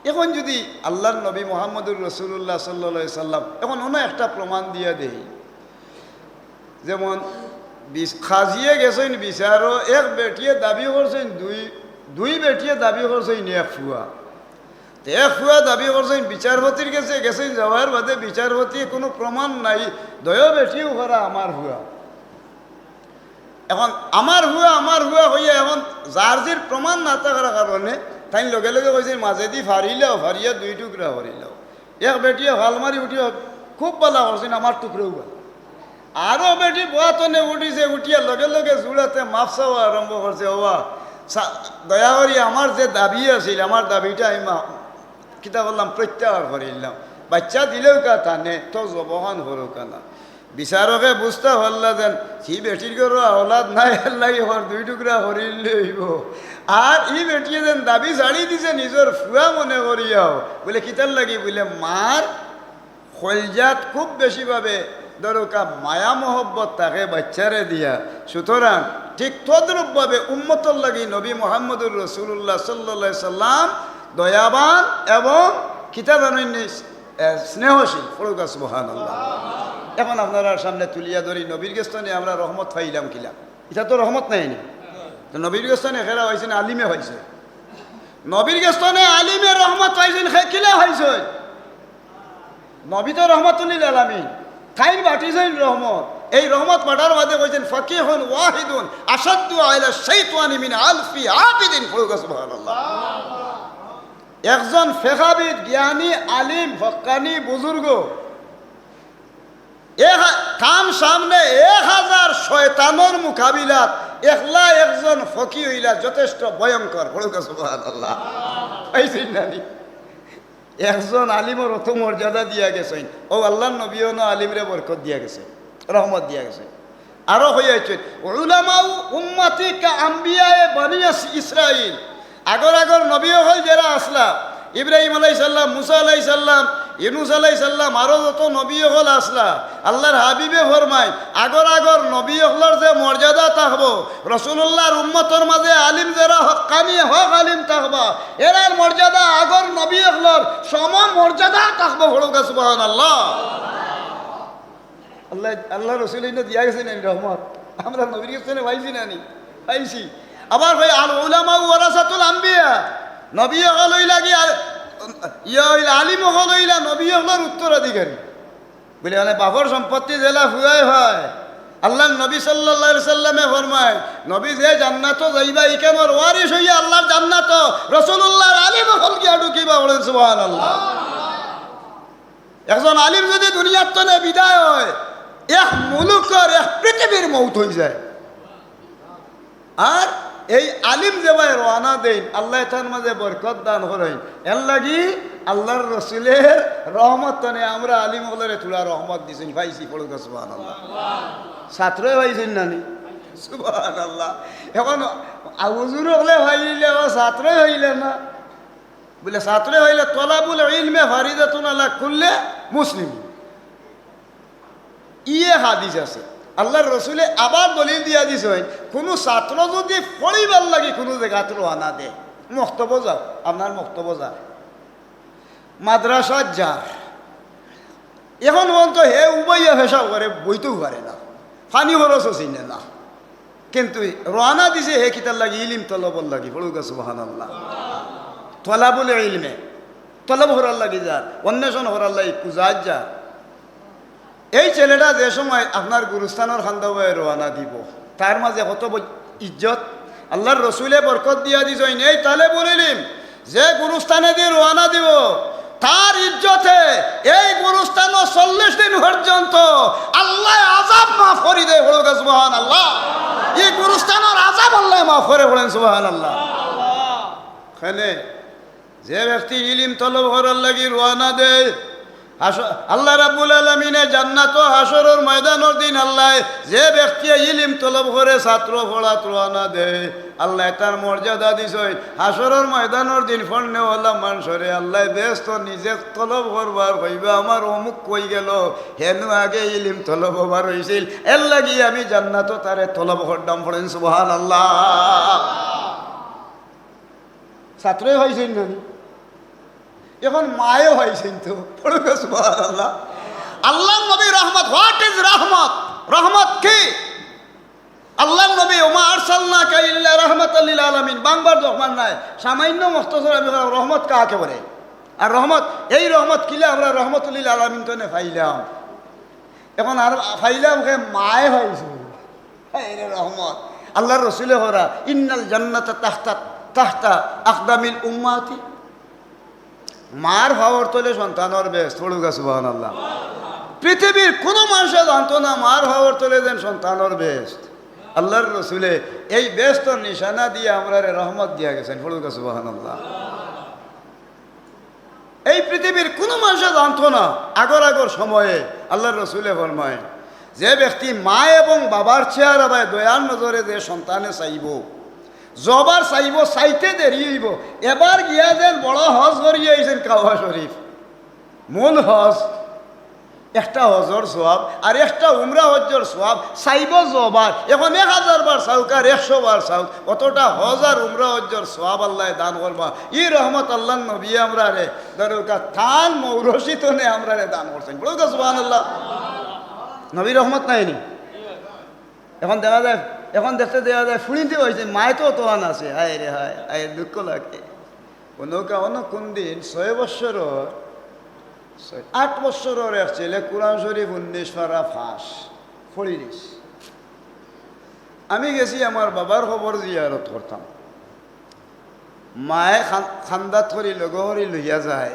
এখন যুদি আল্লাহর নবী মুহাম্মদুর রাসূলুল্লাহ সাল্লাল্লাহু আলাইহি সাল্লাম, এখন অনো একটা প্রমাণ দিয়া দেই, যেমন বিচ-, কাজিয়ে গেছইন বিচারো, এক বেটিয়ে দাবি করছইন দুই, দুই বেটিয়ে দাবি করছইন এক ফুয়া। তে এক ফুয়া দাবি করছইন বিচারপতির গেছে, গেছইন যাওয়ার বাদে বিচারপতি কোনো প্রমাণ নাই, দয় বেটিও করা আমার ফুয়া। এখন আমার ফুয়া, আমার ফুয়া কইয়া এখন যার জির প্রমাণ না থাকার কারণে তাইন লগে লগে কইছইন, "মাজেদি ফাড়িলাও, ফাড়িয়া দুই টুকরা করিলাও।" এক বেটিয়ে ফাল মারি উঠিয়া খুব বালা করছইন, "আমার টুকরাও বালা।" আরো বেটি বওয়াতনে উঠিছে, উঠিয়া লগে লগে জুড়াতে মাফ চাওয়া আরম্ভ করছে, "ওবা, সা-, দয়া করি আমার যে দাবি আছিল, আমার দাবিটা আমি মা-, কিতা করলাম, প্রত্যাহার করিলাম। বাচ্চা দিলেও কা তানে, তো জবহান করুকা না।" বিচারকে বুঝতা পারলা যেন হি বেটির ঘরো আওলাদ নাই, এর লাগি হর দুই টুকরা করিলে অইবো। আর ই বেটিয়ে যেন দাবি ছাড়ি দিছে নিজর ফুয়া মনে করিয়াও, বুলে, "কিতার লাগি?" বুলে, "মার কইলজাত খুব বেশিভাবে ধরুকা মায়া মহব্বত থাকে বাচ্চারে দিয়া।" সুতরাং ঠিক তদ্রূপভাবে উম্মতর লাগি নবী মুহাম্মদুর রাসূলুল্লাহ সাল্লাল্লাহু আলাইহি সাল্লাম দয়াবান এবং কিতা জানইননি, এ, স্নেহশীল। পড়ুকা সুবহানাল্লাহ। এখন আপনারার সামনে তুলিয়া ধরি, নবীর গেছ থনে আমরা রহমত পাইলাম কিলা? ইটা তো রহমত নায়নি? তো নবীর গেছ থনে কেরা পাইছইন? আলিমে পাইছইন। নবীর গেছ থনে আলিমে রহমত পাইছইন, হে কিলা পাইছইন? নবী তো রহমাতুল লিল আলামিন, তাইন বাটিছইন রহমত। এই রহমত বাটার বাদে কইছইন, "ফাকিহুন ওয়াহিদুন আশাদ্দু আলা শাইতানি মিন আলফি আবিদিন।" পড়ুকা সুবহানাল্লাহ। একজন ফেকাবিদ, জ্ঞানী, আলিম, হক্কানি, বুজুর্গ, এক হা-, তান সামনে এক হাজার শয়তানর মোকাবিলাত একলা একজন ফকি অইলা যথেষ্ট ভয়ঙ্কর। পড়ুকা সুবহানাল্লাহ। পাইছইন না নি? একজন আলিমর অত মর্যাদা দিয়া গেছইন, অউ আল্লার নবীও না আলিমরে বরকত দিয়া গেছইন, রহমত দিয়া গেছইন। আরো কইয়া আইছইন, "উলামাউ উম্মতি কা আম্বিয়ায়ে বানি ইস-, ইসরাইল।" আগর আগর নবী অকল যেরা আছলা, ইব্রাহিম আলাইহিস সালাম, মুসা আলাইহিস সালাম, ইউনুস আলাইহিস সালাম, আরো যত নবী অকল আছলা, আল্লার হাবিবে ফরমাইন, আগর আগর নবী অকলর যে মর্যাদা থাকবো, রাসূলুল্লাহর উম্মতর মাঝে আলিম যেরা হক্কানি হক আলিম থাকবা, এরার মর্যাদা আগর নবী অকলর সম মর্যাদা থাকবো। পড়ুকা সুবহানাল্লাহ। আল্লাহ, আল্লার রসুলে ইনো দিয়া গেছইন না নি রহমত? আমরা নবীর গেছ থনে পাইছি না নি? পাইছি। আবার কই, "আল উলামা ওয়ারাসাতুল আম্বিয়া।" নবী অকল অইলা কি আর, ইয়া অইলা, আলিম অকল অইলা নবী অকলর উত্তরাধিকারী। বুলে, মানে, বাপর সম্পত্তি যেলা ফুয়ায় পায়। আল্লার নবী সাল্লাল্লাহু আলাইহি সাল্লামে ফরমাইন, নবী যে জান্নাতো যাইবা, ইখানর ওয়ারিস অইয়া আল্লার জান্নাতো রাসূলুল্লাহর আলিম অকল গিয়া ঢুকিবা। পড়ুন সুবহানাল্লাহ। একজন আলিম যুদি দুনিয়ার তনে বিদায় অয়, এক মুলুকর, এক পৃথিবীর মউত অইযায়। আর এই আলিম যেবায় রওয়ানা দেইন, আল্লায় তার মাঝে বরকত দান করইন। এরলাগি আল্লার রসুলের রহমত তনে আমরা আলিম অকলরে থুড়া রহমত দিছইন, পাইছি। পড়ুন সুবহানাল্লাহ। ছাত্রয় পাইছইন না নি? সুবহানাল্লাহ। এখন হুজুর অকলে পাইলে, ও ছাত্রয় পাইলে না? বুলে, ছাত্রয় পাইলে, "তলাবুল ইলমে ফারিদাতুন আলা কুল্লে মুসলিম।" ইয়ে হাদিস আছে। আল্লার রসুলে আবার দলিল দিয়া দিছইন, কুনু ছাত্র যুদি পড়িবার লাগি কুনু জাগাত রওয়ানা দেয়, মক্তবো যার, আপনার মক্তবো যার, মাদ্রাসাত যার, এখন পর্যন্ত হে উবাইয়া পেশাব করে, বইতেও পারে না, পানি খরচও চিনে না, কিন্তু রওয়ানা দিছে হে কিতার লাগি? ইলিম তলবর লাগি। পড়ুকা সুবহানাল্লাহ। তলাবুল ইলমে, তলব করার লাগি যার, অন্বেষণ করার লাগি কুজাত যার। এই ছেলেটা যে সময় আপনার গুরুস্থানর কান্দাবায় রওয়ানা দিবো, তার মাঝে কত বড় ইজ্জত। আল্লার রসুলে বরকত দিয়া দিছইন, এই তালেবুল ইলিম যে গুরুস্থানেদি রওয়ানা দিবো, তার ইজ্জতে এই গুরুস্থানো চল্লিশ দিন পর্যন্ত আল্লায় আযাব মাফ করি দেয়। পড়ুকা সুবহানাল্লাহ। ই গুরুস্থানর আযাব আল্লায় মাফ করে। পড়ুন সুবহানাল্লাহ। কেনে যে ব্যক্তি ইলিম তলব করার লাগি রওয়ানা দেয়, হাস-, আল্লাহ রাব্বুল আলামিনে জান্নাতো হাশরর ময়দানর দিন আল্লায় যে ব্যক্তিয়ে ইলিম তলব করে ছাত্র পড়াত রওয়ানা দেয়, আল্লায় তার মর্যাদা দিছইন। হাশরর ময়দানর দিন ফন্নেওয়ালা মানষরে আল্লায় বেহেস্তো নিজে তলব করবা আর কইবা, "আমার অমুক কই গেল, হেনু আগে ইলিম তলব অবার অইছিল, এরলাগি আমি জান্নাতো তারে তলব করলাম।" পড়ুন সুবহানাল্লাহ। ছাত্রয় পাইছইন না নি? এখন মায়ও পাইছইন তো। পড়ুন সুবহানাল্লাহ। আল্লার নবী রহমত। What is রহমত? রহমত কি? আল্লাহর নবী, "ওমা আরসালনাকা ইল্লা রাহমাতাল লিল আলামিন", বাংবার দরকার নাই, সামান্য মুখতসর আমি কইলাম, রহমত কাকে বলে? আর রহমত, এই রহমত কিলা আমরা রহমতুল্লিল আলামিন তনে পাইলাম। এখন আর পাইলাম কে? মায়ে পাইছে। এই রে রহমত। আল্লাহর রসুলে কইরা, "ইন্নাল জান্নাতা তাহতা, তাহতা আকদামিল উম্মাতি।" মার পাওর তলে সন্তানর বেহেস্ত, পড়ুকা সুবহানাল্লাহ। পৃথিবীর কোনো মানুষে জানতো না মার পাওর তলে যেন সন্তানর বেহেস্ত। আল্লাহর রসুলে এই বেহেস্তর নিশানা দিয়া আমরারে রহমত দিয়া গেছেন, পড়ুকা সুবহানাল্লাহ। এই পৃথিবীর কোনো মানুষে জানতো না আগর আগর সময়ে। আল্লাহর রসুলে ফরমায়, যে ব্যক্তি মা এবং বাবার চেহারা বায় দয়ার নজরে যে সন্তানে চাইবো, যবার চাইবো, চাইতে দেরি অইবো, এবার গিয়া যেন বড় হজ করিয়া আইছেন কাবা শরীফ, মূল হজ, একটা হজর সওয়াব আর একটা উমরা হজ্জর সওয়াব, চাইবো যবার। এখন এক হাজার বার চাউক আর একশো বার চাউক, অতটা হজ আর উমরা হজ্জর সওয়াব আল্লায় দান করবা। ই রহমত আল্লাহর নবী আমরারে দরকার, তান মৌরসি তনে আমরারে দান করছেন। পড়ুকা সুবহানাল্লাহ। নবী রহমত নায়নি? এখন দেখা যায়, এখন দেখতে দেখা যায় ফুড়িন্তে অইছে, মায়ে তো অতখান আছে। হায় রে হায়, হায়, দুঃখ লাগে। অনকা অনো কোন দিন ছয় বৎসরর, ছয়, আট বৎসরর এক ছেলে কোরআন শরীফ উনিশ পারা পাশ, পড়ি দিস। আমি গেছি আমার বাবার কবর জিয়ারত করতাম। মায়ে খান-, কান্দাত করি লগে করি লইয়া যায়।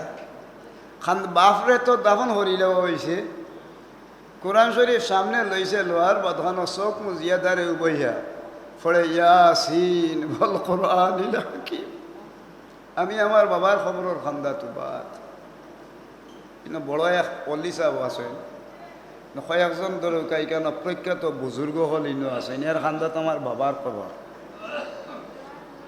খান-, বাপরে তো দাফন করি লওয়া অইছে। কোরআন শরীফ সামনে লইছে, লওয়ার বাদখানো চোখ মুজিয়া দারে উবাইয়া পড়ে, "ইয়াসিন ওয়াল কোরআনিল হাকিম।" আমি আমার বাবার কবরর কান্দাত উবা। ইনো বড় এক অলি সাব আছইন, ইনো কয়েকজন দরকার, ইখানো প্রখ্যাত বুজুর্গ অকল ইনো আছইন, এর কান্দাত আমার বাবার কবর।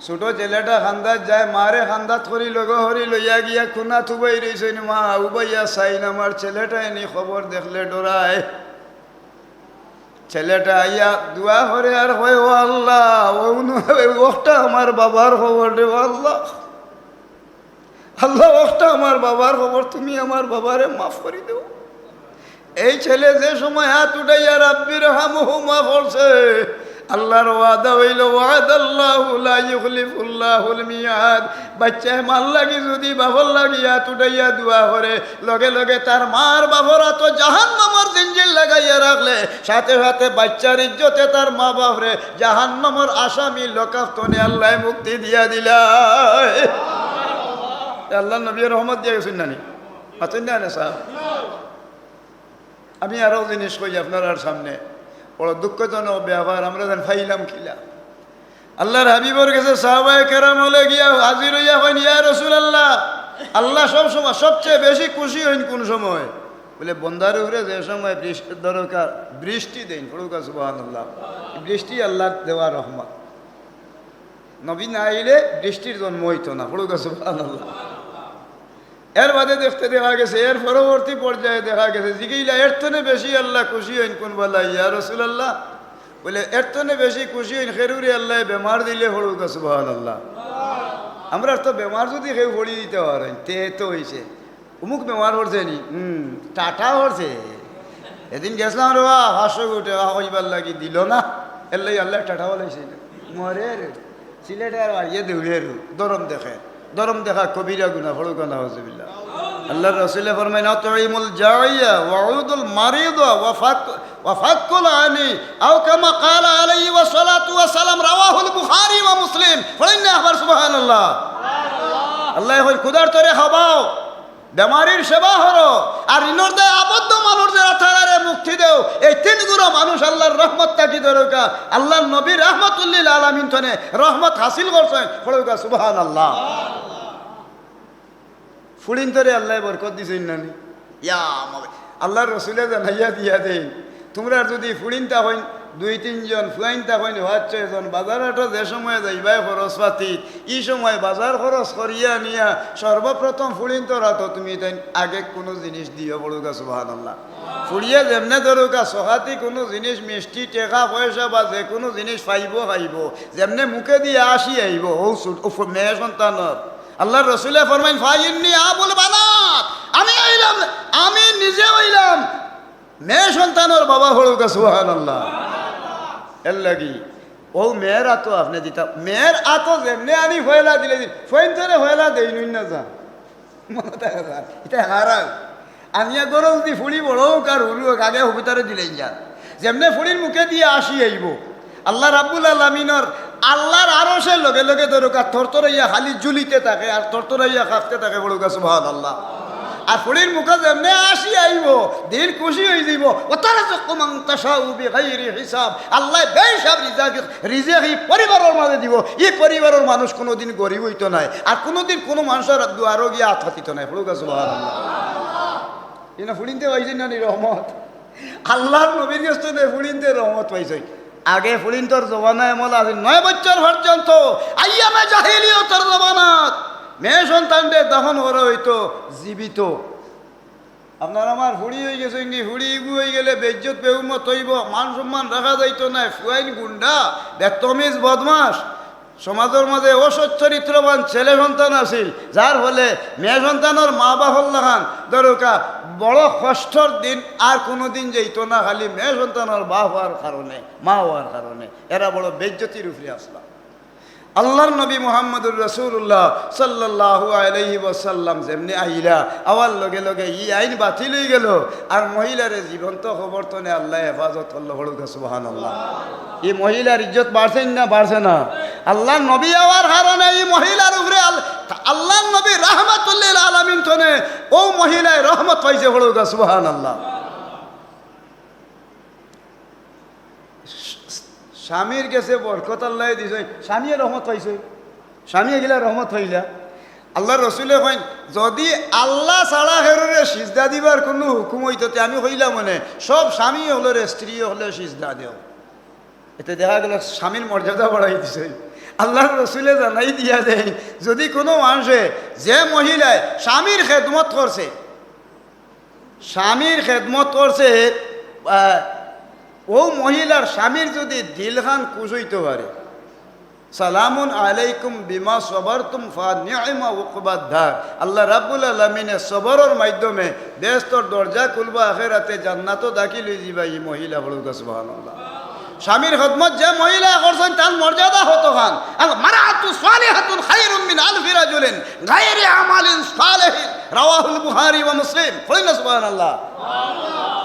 ছোট ছেলেটা কান্দাত যায়, মারে কান্দাত করি লগে করি লইয়া গিয়া কুনাত উবাই রইছইন, মা উবাইয়া চাইন, আমার ছেলেটায় নি কবর দেখলে ডরায়। ছেলেটা আইয়া দোয়া করে আর কয়, "ও আল্লাহ, ও নু-, ওটা আমার বাবার কবর রে, ও আল্লাহ।" আল্লাহ, ওটা আমার বাবার কবর, তুমি আমার বাবারে মাফ করি দেও। এই ছেলে যে সময় হাত উঠাইয়া রাব্বির হামহুমা পড়ছে, আল্লাহর ওয়াদা অইলো, "ওয়াদাল্লাহু লা ইউখলিফুল্লাহুল মিয়াদ।" বাচ্চায় মার লাগি যদি বাপর লাগি হাত উঠাইয়া দোয়া করে, লগে লগে তার মার বাপর আতো জাহান্নামর জিঞ্জির লাগাইয়া রাখলে, সাথে সাথে বাচ্চার ইজ্জতে তার মা বাপরে জাহান্নামর আসামি লকাফ তনে আল্লায় মুক্তি দিয়া দিলা। আল্লাহর নবী রহমত দিয়া গেছইন নানি? আছইন না, না সাহেব? আমি আরো জিনিস কই আপনারার সামনে, বড় দুঃখজনক ব্যাপার, আমরা যেন পাইলাম কিলা। আল্লাহর হাবিবর গেছে সাহাবায়ে কেরাম অকলে গিয়া হাজির অইয়া কইন, "ইয়া রাসূলুল্লাহ, আল্লাহ সব সময় সবচেয়ে বেশি খুশি অইন কোন সময়?" বলে, "বন্দার উপরে যে সময় বৃষ্টির দরকার, বৃষ্টি দেইন।" পড়ুকা সুবহানাল্লাহ। বৃষ্টি আল্লাহর দেওয়া রহমত। নবী না আইলে বৃষ্টির জন্ম অইতো না। পড়ুকা সুবহানাল্লাহ। এর বাদে দেখতে দেখা গেছে, এর পরবর্তী পর্যায়ে দেখা গেছে, জিগাইলা, "এর তনে বেশি আল্লাহ খুশি অইন কোন বালা, ইয়া রাসূলুল্লাহ?" বলে, "এর তনে বেশি খুশি অইন খেরুরে আল্লায় বেমার দিলে।" পড়ুকা সুবহানাল্লাহ। আমরা তো বেমার যদি কেউ পড়ি দিতে পারেন, তে তো অইছে। অমুক বেমার পড়ছে নি? হুম, টাটা পড়ছে। এদিন গেছিলাম রে বা, পাঁচশো কোটি টাকা কইবার লাগি দিল না, এর লাগি আল্লাহ টাটা বলাইছে। মরে রে, সিলেটে আর বাড়িয়ে দৌড়ে রে, ধরম দেখে, ধরম দেখা কবিরা গুনা, পড়ুকা নাউজুবিল্লাহ। আল্লাহর রাসূলে ফরমাইন, "আতইমুল জাইয়া ওয়া উদুল মারিদা ওয়া ফাক-, ওয়া ফাক্কুল আনি, আও কামা ক্বালা আলাইহি ওয়া সালাতু ওয়া সালাম।" রাওয়াহুল বুখারী ওয়া মুসলিম। পড়ইন না আবার সুবহানাল্লাহ। আল্লায় কইন, "ক্ষুধার্তরে খাবাও।" বেমারির সেবা করো, আর ঋণর দায়ে আবদ্ধ মানুষ যারা তারারে মুক্তি দেও। এই তিন গুরু মানুষ আল্লাহর রহমত থাকি দরকার। আল্লাহর নবী রাহমাতুল্লিল আলামিন তনে রহমত হাসিল করছইন। পড়ুকা সুবহানাল্লাহ। ফুড়িন্তরে আল্লায় বরকত দিছইন নানি? ইয়া মা-, আল্লাহর রসুলে জানাইয়া দিয়া দেইন, তুমরার যদি ফুড়িন থাকইন, দুই তিনজন ফুয়াইন থাকইন, পাঁচ ছয়জন, বাজার হাটো যে সময় যাইবায় খরচ পাতি, ই সময় বাজার খরচ করিয়া নিয়া সর্বপ্রথম ফুড়িন্তর আতো তুমি তাইন আগে কুনু জিনিস দিও, পড়ুকা সুবহানাল্লাহ। ফুড়িয়ে যেমনে ধরুকা সখাতি কুনু জিনিস, মিষ্টি, টেকা পয়সা বা যে কুনু জিনিস পাইবো খাইবো, যেমনে মুখে দিয়া আসি আইবো, ও সুট-, ও ফু-, মেয়ে সন্তানর। আল্লাহর রসুলে ফরমাইন, "ফাইন্নি আবুল বানাত", আমি আইলাম, আমি নিজে অইলাম মেয়ে সন্তানর বাবা, পড়ুকা সুবহানাল্লাহ। এরলাগি অউ মেয়ের আতো আপনে দিতা, মেয়ের আতো যেমনে আনি পয়লা দিলে দিন, ফুয়াইন্তরে পয়লা দেইন না যা। মনো থাকে যা, ইটা হারাম। আনিয়া গরজ দি ফুড়ি বড় অউক আর হুরু অউক, আগে হুরুতারে দিলেন যান। যেমনে ফুড়ির মুখে দিয়া আসি আইবো, আল্লাহ রাব্বুল আলামিনর, আল্লাহর আরশে লগে লগে ধরুকা থরথরাইয়া খালি ঝুলিতে থাকে আর থরথরাইয়া কাঁপতে থাকে, বলুকা সুবহানাল্লাহ। আর ফুড়ির মুখে যেমনে আসি আইবো, দিল খুশি অই যাইবো। ওয়া তারযুকু মান তাশাউ বিগাইরি হিসাব। আল্লায় বেহিসাব রিজিক, রিজিক ই পরিবারর মাঝে দিবো। ই পরিবারর মানুষ কুনুদিন গরিব অইতো নায়, আর কুনুদিন কুনু মানষর দুয়ারো গিয়া আত পাতিতো নায়। বলুকা সুবহানাল্লাহ। ইনো ফুড়িন্তে পাইছইন না নি রহমত? আল্লাহর নবীর গেছ থনে ফুড়িন্তে রহমত পাইছইন। আগে ফুড়িন্তর জমানা এমন আছিল, নয় বছর পর্যন্ত আইয়ামে জাহিলিয়তর জমানাত মেয়ে সন্তানরে দাফন করা অইতো জীবিত। আপনার আমার ফুড়ি অই গেছইন নি, ফুড়ি ইগু অই গেলে বেইজ্জত বেহুরমত অইবো, মান সম্মান রাখা যাইতো নায়, ফুয়াইন গুন্ডা, বেতমিজ বদমাশ। সমাজর মাঝে অসচ্চরিত্রবান ছেলে সন্তান আছিল, যার ফলে মেয়ে সন্তানর মা বাফর লাখান ধরুকা বড় কষ্টর দিন আর কুনুদিন যাইতো না, খালি মেয়ে সন্তানর বাফ অওয়ার কারণে, মা অওয়ার কারণে। এরা বড় বেইজ্জতির উপরে আছলা। আল্লাহর নবী মুহাম্মদুর রাসূলুল্লাহ সাল্লাল্লাহু আলাইহি ওয়াসাল্লাম যেমনে আইলা, আওয়ার লগে লগে ই আইন বাতিল অই গেল, আর মহিলারে জীবন্ত কবর থনে আল্লায় হেফাজত করলো। বলুকা সুবহানাল্লাহ। ই মহিলার ইজ্জত বাড়ছে না বাড়ছে না? আল্লাহর নবী অওয়ার কারণে ই মহিলার উপরে আল-, আল্লাহর নবী রাহমাতুল্লিল আলামিন থনে অউ মহিলায় রহমত পাইছে। বলুকা সুবহানাল্লাহ। স্বামীর গেছে বরকত আল্লায় দিছইন, স্বামীয়ে রহমত পাইছইন, স্বামী এগিলা রহমত পাইলা। আল্লাহর রসুলে কইন, যুদি আল্লাহ ছাড়া কেউরে সিজদা দিবার কুনু হুকুম অইতো, তে আমি কইলাম অনে, সব স্বামী অকলরে স্ত্রী অকলে সিজদা দেও। এতে দেখা গেল স্বামীর মর্যাদা বাড়াই দিছে। আল্লাহর রসুলে জানাই দিয়া দেইন, যুদি কুনু মানষে, যে মহিলায় স্বামীর খেদমত করছে, স্বামীর খেদমত করছে, আহ, অউ মহিলার স্বামীর যুদি দিলখান খুশ অইতো পারে, সালামুন আলাইকুম বিমা সাবারতুম ফানি'মা উকবাদ দার। আল্লাহ রাব্বুল আলামিনে সবরর মাধ্যমে বেহেস্তর দরজা খুলবা, আখেরাতে জান্নাতো দাখিল অই যিবা ই মহিলা। বলুকা সুবহানাল্লাহ। স্বামীর খেদমত যে মহিলায় করছইন, তান মর্যাদা কতখান। আল মারআতু সালিহাতুন খায়রুম মিন আলফি রাজুলিন গায়রি আমালিন সালিহিন। রাওয়াহুল বুখারী ওয়া মুসলিম। কইন না সুবহানাল্লাহ।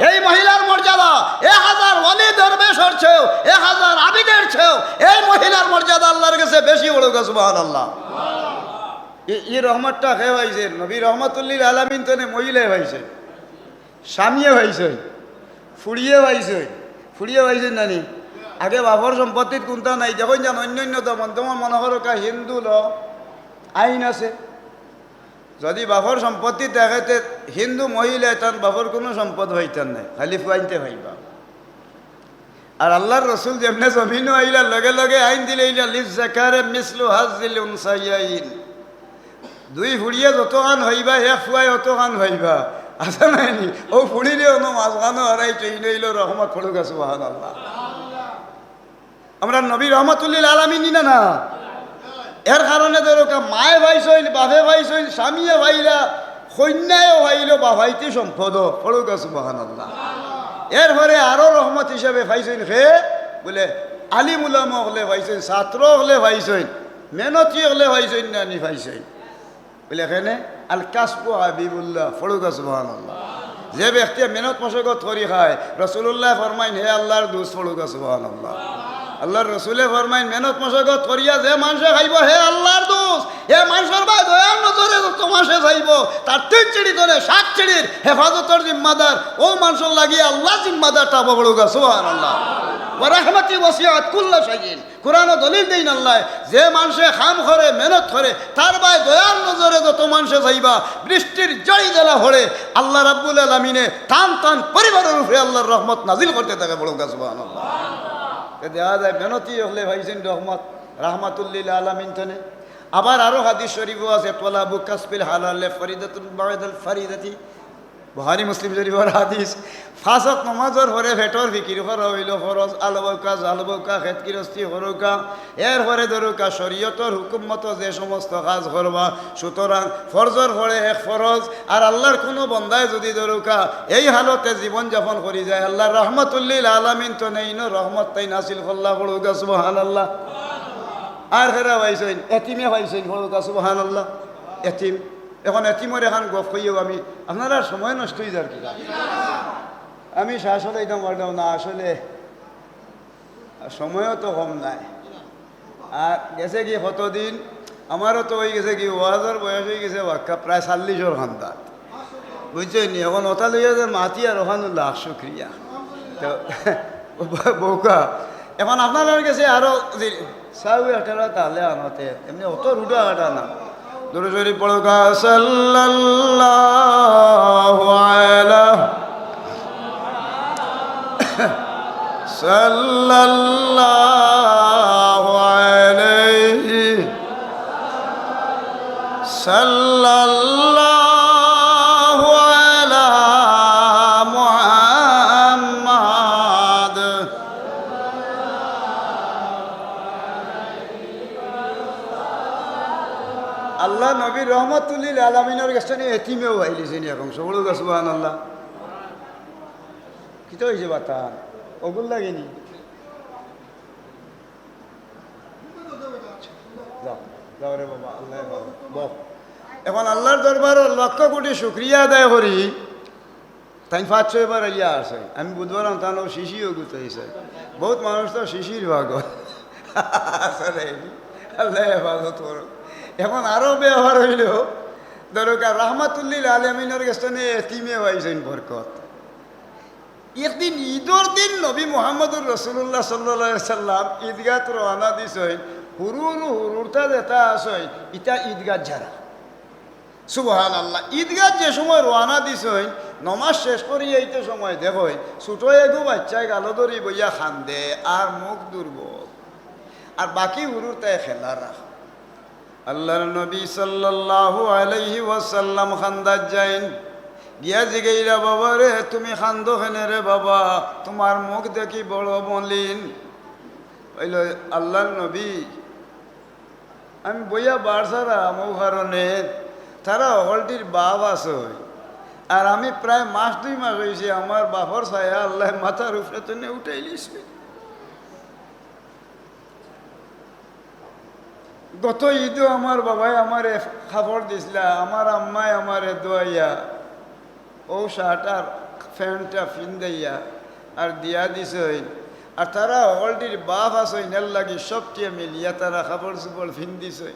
এই মহিলার মর্যাদা এক হাজার ওলি দরবেশর চেয়েও, এক হাজার আবিদের চেয়েও এই মহিলার মর্যাদা আল্লাহর গেছে বেশি। বলুকা সুবহানাল্লাহ। ই, ই রহমতটা কে পাইছে? নবী রহমাতুল্লিল আলামিন থনে মহিলায় পাইছে। স্বামীয়ে পাইছইন, ফুড়িয়ে পাইছইন, ফুড়িয়ে পাইছইন না নি? আগে বাফর সম্পত্তিত কুন্তা নাই, দেখইন যান অইন্য অইন্য দমন দমন মনো করো কা হিন্দু ল আইন আছে, যুদি বাফর সম্পত্তি থাকে তে হিন্দু মহিলায় তান বাফর কুনু সম্পদ পাইতা নায়, খালি ফুয়াইন্তে পাইবা। আর আল্লাহর রসুল যেমনে জমিনো আইলা, লগে লগে আইন দিলে ইলা, লিজ্জাকারে মিসলু হাজ্জিল উনসায়াইন। দুই ফুড়িয়ে যতখান পাইবা, এক ফুয়ায় অতখান পাইবা। আছে নায় নি? অউ ফুড়িরে অনো মাঝখানো হারাইছে, ইনো অইলো রহমত। পড়ুকা সুবহানাল্লাহ। আমরার নবী রহমাতুল্লিল আলামিন নি না, না? এর কারণে ধরুকা মায়ে পাইছইন, বাফে পাইছইন, স্বামীয়ে পাইলা, কইন্যায়ও পাইলো, বাফাইতি সম্পদও। পড়ুকা সুবহানাল্লাহ। এরপরে আরো রহমত হিসাবে পাইছইন কে? বলে আলিম উলামা অকলে পাইছইন, ছাত্র অকলে পাইছইন, মেহনতি অকলে পাইছইন না নি পাইছইন? বলে কেনে? আল কাসবু হাবিবুল্লাহ। পড়ুকা সুবহানাল্লাহ। যে ব্যক্তিয়ে মেহনত মশাক্কত করি খায়, রাসূলুল্লায় ফরমাইন, হে আল্লাহর দুস্ত। পড়ুকা সুবহানাল্লাহ। আল্লাহর রসুলে ফরমাইন, মেহনত মশাক্কত করিয়া যে মানষে খাইবো, হে আল্লাহর দুস্ত, হে মানষর বায় দয়ার নজরে যত মানষে চাইবো, তার তিন চিড়ি তনে সাত চিড়ির হেফাজতর জিম্মাদার অউ মানষর লাগি আল্লাহ জিম্মাদার থাকবো। পড়ুকা সুবহানাল্লাহ। ওয়া রাহমাতি ওয়াসিআত কুল্লা শাইইন। কুরআনো দলিল দেইন আল্লায়, যে মানষে কাম করে, মেহনত করে, তার বায় দয়ার নজরে যত মানষে চাইবা, বৃষ্টির জড়ি যেলা পড়ে, আল্লাহ রাব্বুল আলামিনে তান তান পরিবারর উপরে আল্লাহর রহমত নাজিল করতে থাকে। পড়ুকা সুবহানাল্লাহ। তে দেখা যায় মেহনতি অকলে পাইছইন রহমত, রাহমাতুল্লিল আলামিন তনে। আবার আরো হাদিস শরীফও আছে, তলাবু কাসবিল হালালে ফরিদাতুন বাদাল ফরিদাতি। বুখারী মুসলিম শরীফর হাদিস। পাঁচ ওয়াক্ত নমাজর পরে পেটর ফিকির করা অইলো ফরজ, আলবউক্কা, জালবউক্কা, খেত গিরস্তি করউক্কা, এরপরে ধরউক্কা শরীয়তর হুকুম মতো যে সমস্ত কাজ করবা। সুতরাং ফরজর পরে এক ফরজ, আর আল্লার কুনু বন্দায় যুদি ধরউক্কা এই হালতে জীবন যাপন করি যায়, আল্লার রহমাতুল্লিল আলামিন তো নেইন, রহমত তাইন নাজিল করলা, পড়উক্কা সুবহানাল্লাহ। আর কেরা পাইছইন? এতিমে পাইছইন, পড়উক্কা সুবহানাল্লাহ। এতিম। এখন এতিমর এখান গফ কইয়াউ আমি, আপনারার সময় নষ্ট অই যার কি? আমি শেষ অইলে ইতাম পারলাম না আসলে, সময়ও তো কম নাই। আর গেছে কি কতদিন, আমারও তো অই গেছে কি ওয়াজর বয়স অই গেছে বাক্কা প্রায় চল্লিশর খান্দাত, বুঝছইন নি? এখন ওটা লইয়া যে মাতি আর ওখান লাখ শুক্রিয়া। তো বউক্কা, এখন আপনারার গেছে আরো যে সাউ একটা তাহলে আনতে, এমনে অত রুডা কাটা না। দুরূদ শরীফ পড়উক্কা, সাল্লাল্লাহু আলা, সাল্লাল্লাহু আলাইহি, সাল্লাল্লাহু আলা মুহাম্মাদ। আল্লার নবী রহমাতুল্লিল আলামিনর গেছ থনে এতিমেও পাইলিছইন এখন, পড়উক্কা সুবহানাল্লাহ। কিতা অইছে বাতা? অগুর লাগি নি? যাও, যাও রে বাবা, আল্লায় ভালা। বও। এখন আল্লার দরবারো লক্ষ কোটি শুক্রিয়া আদায় করি, তাইন পাঁচ ছয়বার আইয়া আছইন। আমি বুধবার আনতাম, শিশিও গুতাইছে। বউত মানুষ তো শিশির পাগল। আসলে, আল্লায় হেফাজত করউক। এখন আরো বেয়াপার অইলো, ধরউক্কা রহমাতুল্লিল আলামিনর গেছ থনে এতিমে পাইছইন বরকত। একদিন ইদর দিন নবী মুহাম্মদুর রাসুলুল্লাহ সাল্লাল্লাহু আলাইহি ওয়াসাল্লাম ইদগাত রওয়ানা দিছইন, হুরু হুরু হুরুতা যেতা আছইন, ইতা ইদগাত যারা। সুবহানাল্লাহ। ইদগাত যে সময় রওয়ানা দিছইন, নমাজ শেষ করি আইতে সময় দেখইন, ছুটো এগু বাইচ্চায় গালো ধরি বইয়া কান্দে, আর মুখ দুর্বল, আর বাকি হুরুতায় খেলারা। আল্লার নবী সাল্লাল্লাহু আলাইহি ওয়াসাল্লাম খান্দাত যাইন, গিয়া জিগাইরা, "বাবা রে, তুমি কান্দো কেনে রে বাবা? তুমার মুখ দেখি বড় মলিন।" অইলো, "আল্লার নবী, আমি বইয়া বার ছাড়া আমউ কারণে তারা হকলটির বাপ আছইন, আর আমি প্রায় মাস দুই মাস অইছে আমার বাপর ছায়া আল্লায় মাথার উপরে থনে উঠাইলিছইন।" গত ইদো আমার বাবায় আমারে কাপড় দিছলা, আমার আম্মায় আমারে ধুয়াইয়া, অউ শার্ট আর প্যান্টটা ফিন্দাইয়া আর দিয়া দিছইন। আর তারা হকলটির বাপ আছইন, এরলাগি সবটিয়ে মিলিয়া তারা কাপড়-চুপড় ফিন্দিছইন।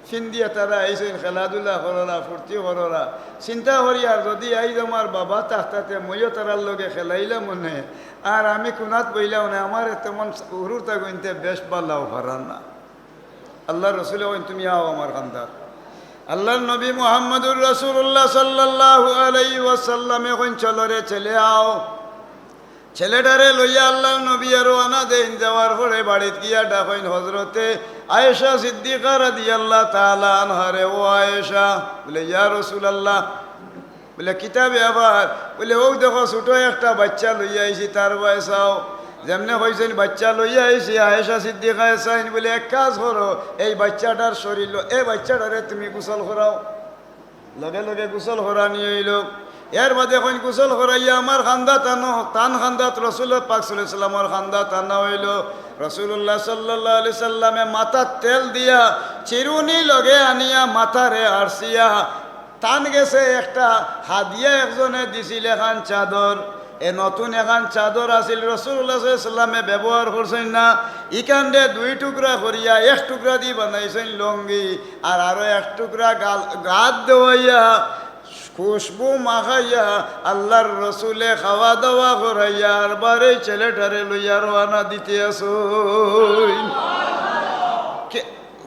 ফিন্দিয়া তারা আইছইন, খেলাধুলা কররা, ফুর্তি কররা। চিন্তা করি, আর যুদি আইজ আমার বাবা থাকতা তে মইও তারার লগে খেলাইলাম অনে, আর আমি কুনাত বইলাম অনে, আমারে তেমন হুরুতা গুনতে বেশ ভালাও পারা না। আল্লার রসুলে কইন, "তুমি আও আমার কান্দাত।" আল্লার নবী মুহাম্মদুর রাসুলুল্লাহ সাল্লাল্লাহু আলাইহি ওয়াসাল্লামে কইন, "চলো রে ছেলে, আও।" ছেলেটারে লইয়া আল্লার নবী রওয়ানা দেইন। যাওয়ার পরে বাড়িত গিয়া ডাকইন হজরতে আয়েশা সিদ্দিকা রাদিয়াল্লাহু তাআলা আনহারে, "ও আয়েশা।" বলে, "ইয়া রাসুলাল্লাহ।" বলে, "কিতা বেয়াপার?" বলে, "অউ দেখো, ছুটো একটা বাইচ্চা লইয়া আইছি, তার বায় চাও।" যেমনে কইছইন, "বাইচ্চা লইয়া আইছি", আয়েশা সিদ্দিকায় চাইন, বলে, "এক কাজ করো, এই বাইচ্চাটার শরীল, এই বাইচ্চাটারে তুমি গোসল করাও।" লগে লগে গোসল করানি অইলো। এরবাদে কইন, "গোসল করাইয়া আমার কান্দাত আনো।" তান কান্দাত, রসুল পাক সাল্লাল্লাহু আলাইহি ওয়াসাল্লামর কান্দাত আনা অইলো। রসুলুল্লাহ সাল্লাল্লাহু আলাইহি ওয়াসাল্লামে মাথাত তেল দিয়া, চিরুনি লগে আনিয়া মাথারে আরছিয়া, তান গেছে একটা হাদিয়া একজনে দিছিল, এখান চাদর, এ নতুন এখান চাদর আছিল, রাসূলুল্লাহ সাল্লাল্লাহু আলাইহি ওয়াসাল্লামে ব্যবহার করছইন না। ইখানরে দুই টুকরা করিয়া এক টুকরা দি বানাইছইন লুঙ্গি, আর আরো এক টুকরা গাল, গাত দেওয়াইয়া, খুশবু মাখাইয়া, আল্লাহর রসুলে খাওয়া দাওয়া করাইয়া, আর বারে ছেলেটারে লইয়া রওয়ানা দিতে আছইন। কে-,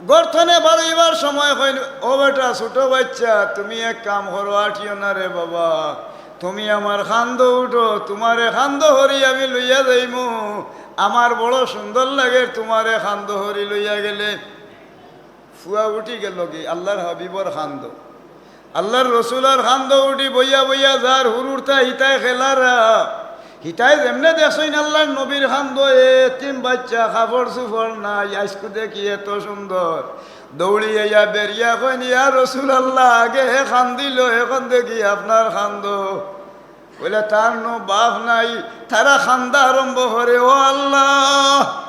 ঘর থনে বারইবার সময় কইন, "ও বেটা, ছোট বাইচ্চা, তুমি এক কাম করো, আটিও না রে বাবা, তুমি আমার কান্দো উঠো, তুমারে কান্দো করি আমি লইয়া যাইমু, আমার বড় সুন্দর লাগের তুমারে কান্দো করি লইয়া গেলে।" ফুয়া উঠি গেলো গি আল্লাহর হাবিবর কান্দো। আল্লার রসুলর কান্দো উঠি বইয়া বইয়া যার হুরুরতা হিতায় খেলারা। হিতায় যেমনে দেখছইন আল্লার নবীর কান্দো, এতিম বাইচ্চা, কাপড় চুপড় নাই, আইজকু দেখি এত সুন্দর। দৌড়ি আইয়া বেরিয়া কইন, "ইয়া রসুলাল্লাহ, আগে হে কান্দিলো, এখন দেখি আপনার কান্দো।" বলে, "তার নু বাপ নাই।" তারা কান্দা আরম্ভ করে, "ও আল্লাহ,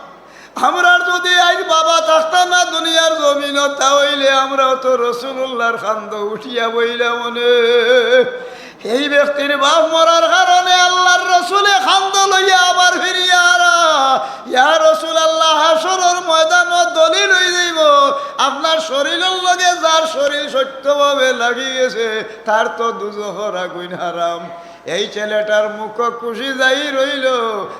আমরার যুদি আইজ বাবা থাকতা না দুনিয়ার জমিনো, তা অইলে আমরাও তো রসুলুল্লাহর কান্দো উঠিয়া বইলাম অনে।" এই ব্যক্তির বাপ মরার কারণে আল্লার রসুলে কান্দো লইয়া আবার ফিরিয়া আরা, "ইয়া রসুলাল্লাহ, হাশরর ময়দানো দলিল অইযাইবো, আপনার শরীলর লগে যার শরীল সত্যভাবে লাগি গেছে, তার তো দুজখর আগুইন হারাম।" এই ছেলেটার মুখ খুশি যাই রইল।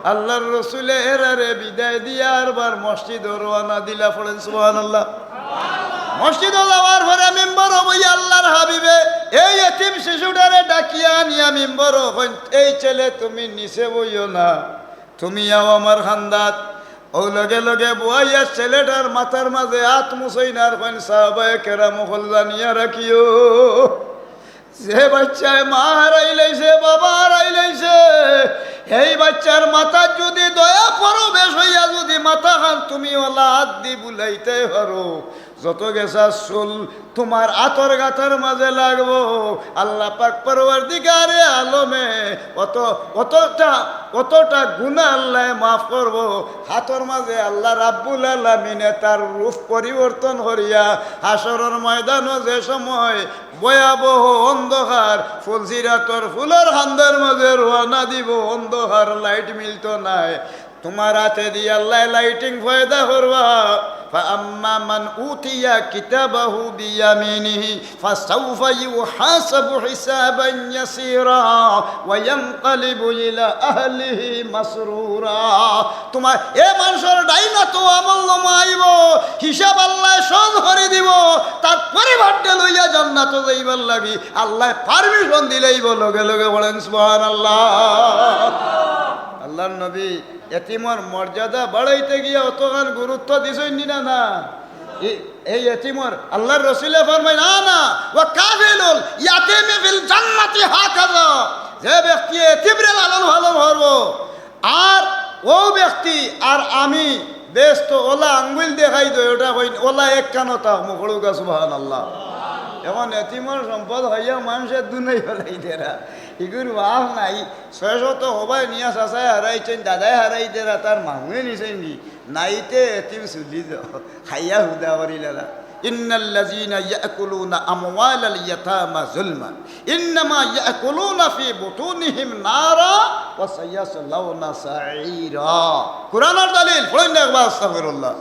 আল্লার রসুলে এরারে বিদায় দিয়া আরবার মসজিদো রওয়ানা দিলা। পড়েন সুবহানাল্লাহ। মসজিদো যাওয়ার পরে মিম্বরো বইয়া আল্লার হাবিবে এই এতিম শিশুটারে ডাকিয়া আনিয়া মিম্বরো কইন, "এই ছেলে, তুমি নিচে বইও না, তুমি আও আমার কান্দাত।" অউ লগে লগে বওয়াইয়া ছেলেটার মাথার মাঝে আত মুছইন আর কইন, "সাহাবায়ে কেরাম অকল জানিয়া রাখিও, যে বাইচ্চায় মা হারাইলাইছে, বাবা হারাইলাইছে, এই বাইচ্চার মাথাত যুদি দয়া পরবেশ অইয়া যুদি মাথাখান তুমি অলা আতদি বুলাইতায় পারো, যত গেছা চুল তুমার আতর গাতার মাঝে লাগবো।" আল্লাহ পাক পরওয়ারদিগারে আলমে অত, অতটা, অতটা গুনা আল্লায় মাফ করবো। আতর মাঝে আল্লাহ রাব্বুল আলামিনে তার রূপ পরিবর্তন করিয়া হাশরর ময়দানো যে সময় ভয়াবহ অন্ধকার, ফুলসিরাতর ফুলর কান্দার মাঝে রওয়ানা দিবো, অন্ধকার, লাইট মিলতো নায়। তুমার আতেদি আল্লায় লাইটিং পয়দা করবা। فأما من أوتي كتابه بيمينه فسوف يحاسب حسابا يسيرا وينقلب إلى أهله مسرورا। তুমার এ মানষর ডাইনাতো আমলনামা আইবো, হিসাব আল্লায় সহজ করি দিবো, তার পরিবারটা লইয়া জান্নাতো যাইবার লাগি আল্লায় পারমিশন দিলাইবো লগে লগে। পড়েন সুবহানাল্লাহ। আল্লার নবী এতিমর মর্যাদা বাড়াইতে গিয়া অতখান গুরুত্ব দিছইন নি না? না, এই, এই এতিমর আল্লার রসুলে ফরমাইন, "আনা ওয়া কাফিলুল ইয়াতিমি ফিল জান্নাতি হাকাযা।" যে ব্যক্তি এতিমরে লালন পালন করবো, আর অউ ব্যক্তি আর আমি বেহেস্তো অলা আঙ্গুইল দেখাই দেই, অটা কইন, অলা এক কানো থাকমু। পড়ুক্কা সুবহানাল্লাহ। এখন এতিমর সম্পদ খাইয়া মানষে দুনাই ফালাই দেরা, ইগুর বাপ নাই। ছয় শত হবায় নিয়া চাচায় হারাইছইন, দাদায় হারাই দেরা, তার মামুয়ে নিছইন নি, নাইতে এতিম চলি যাও, খাইয়া হুদা করিলারা। إن الذين يأكلون أموال اليتامى ظلما إنما يأكلون في بطونهم نارا وسيصلون سعيرا। কোরআনর দলিল, পড়ইন না একবার, আস্তাগফিরুল্লাহ।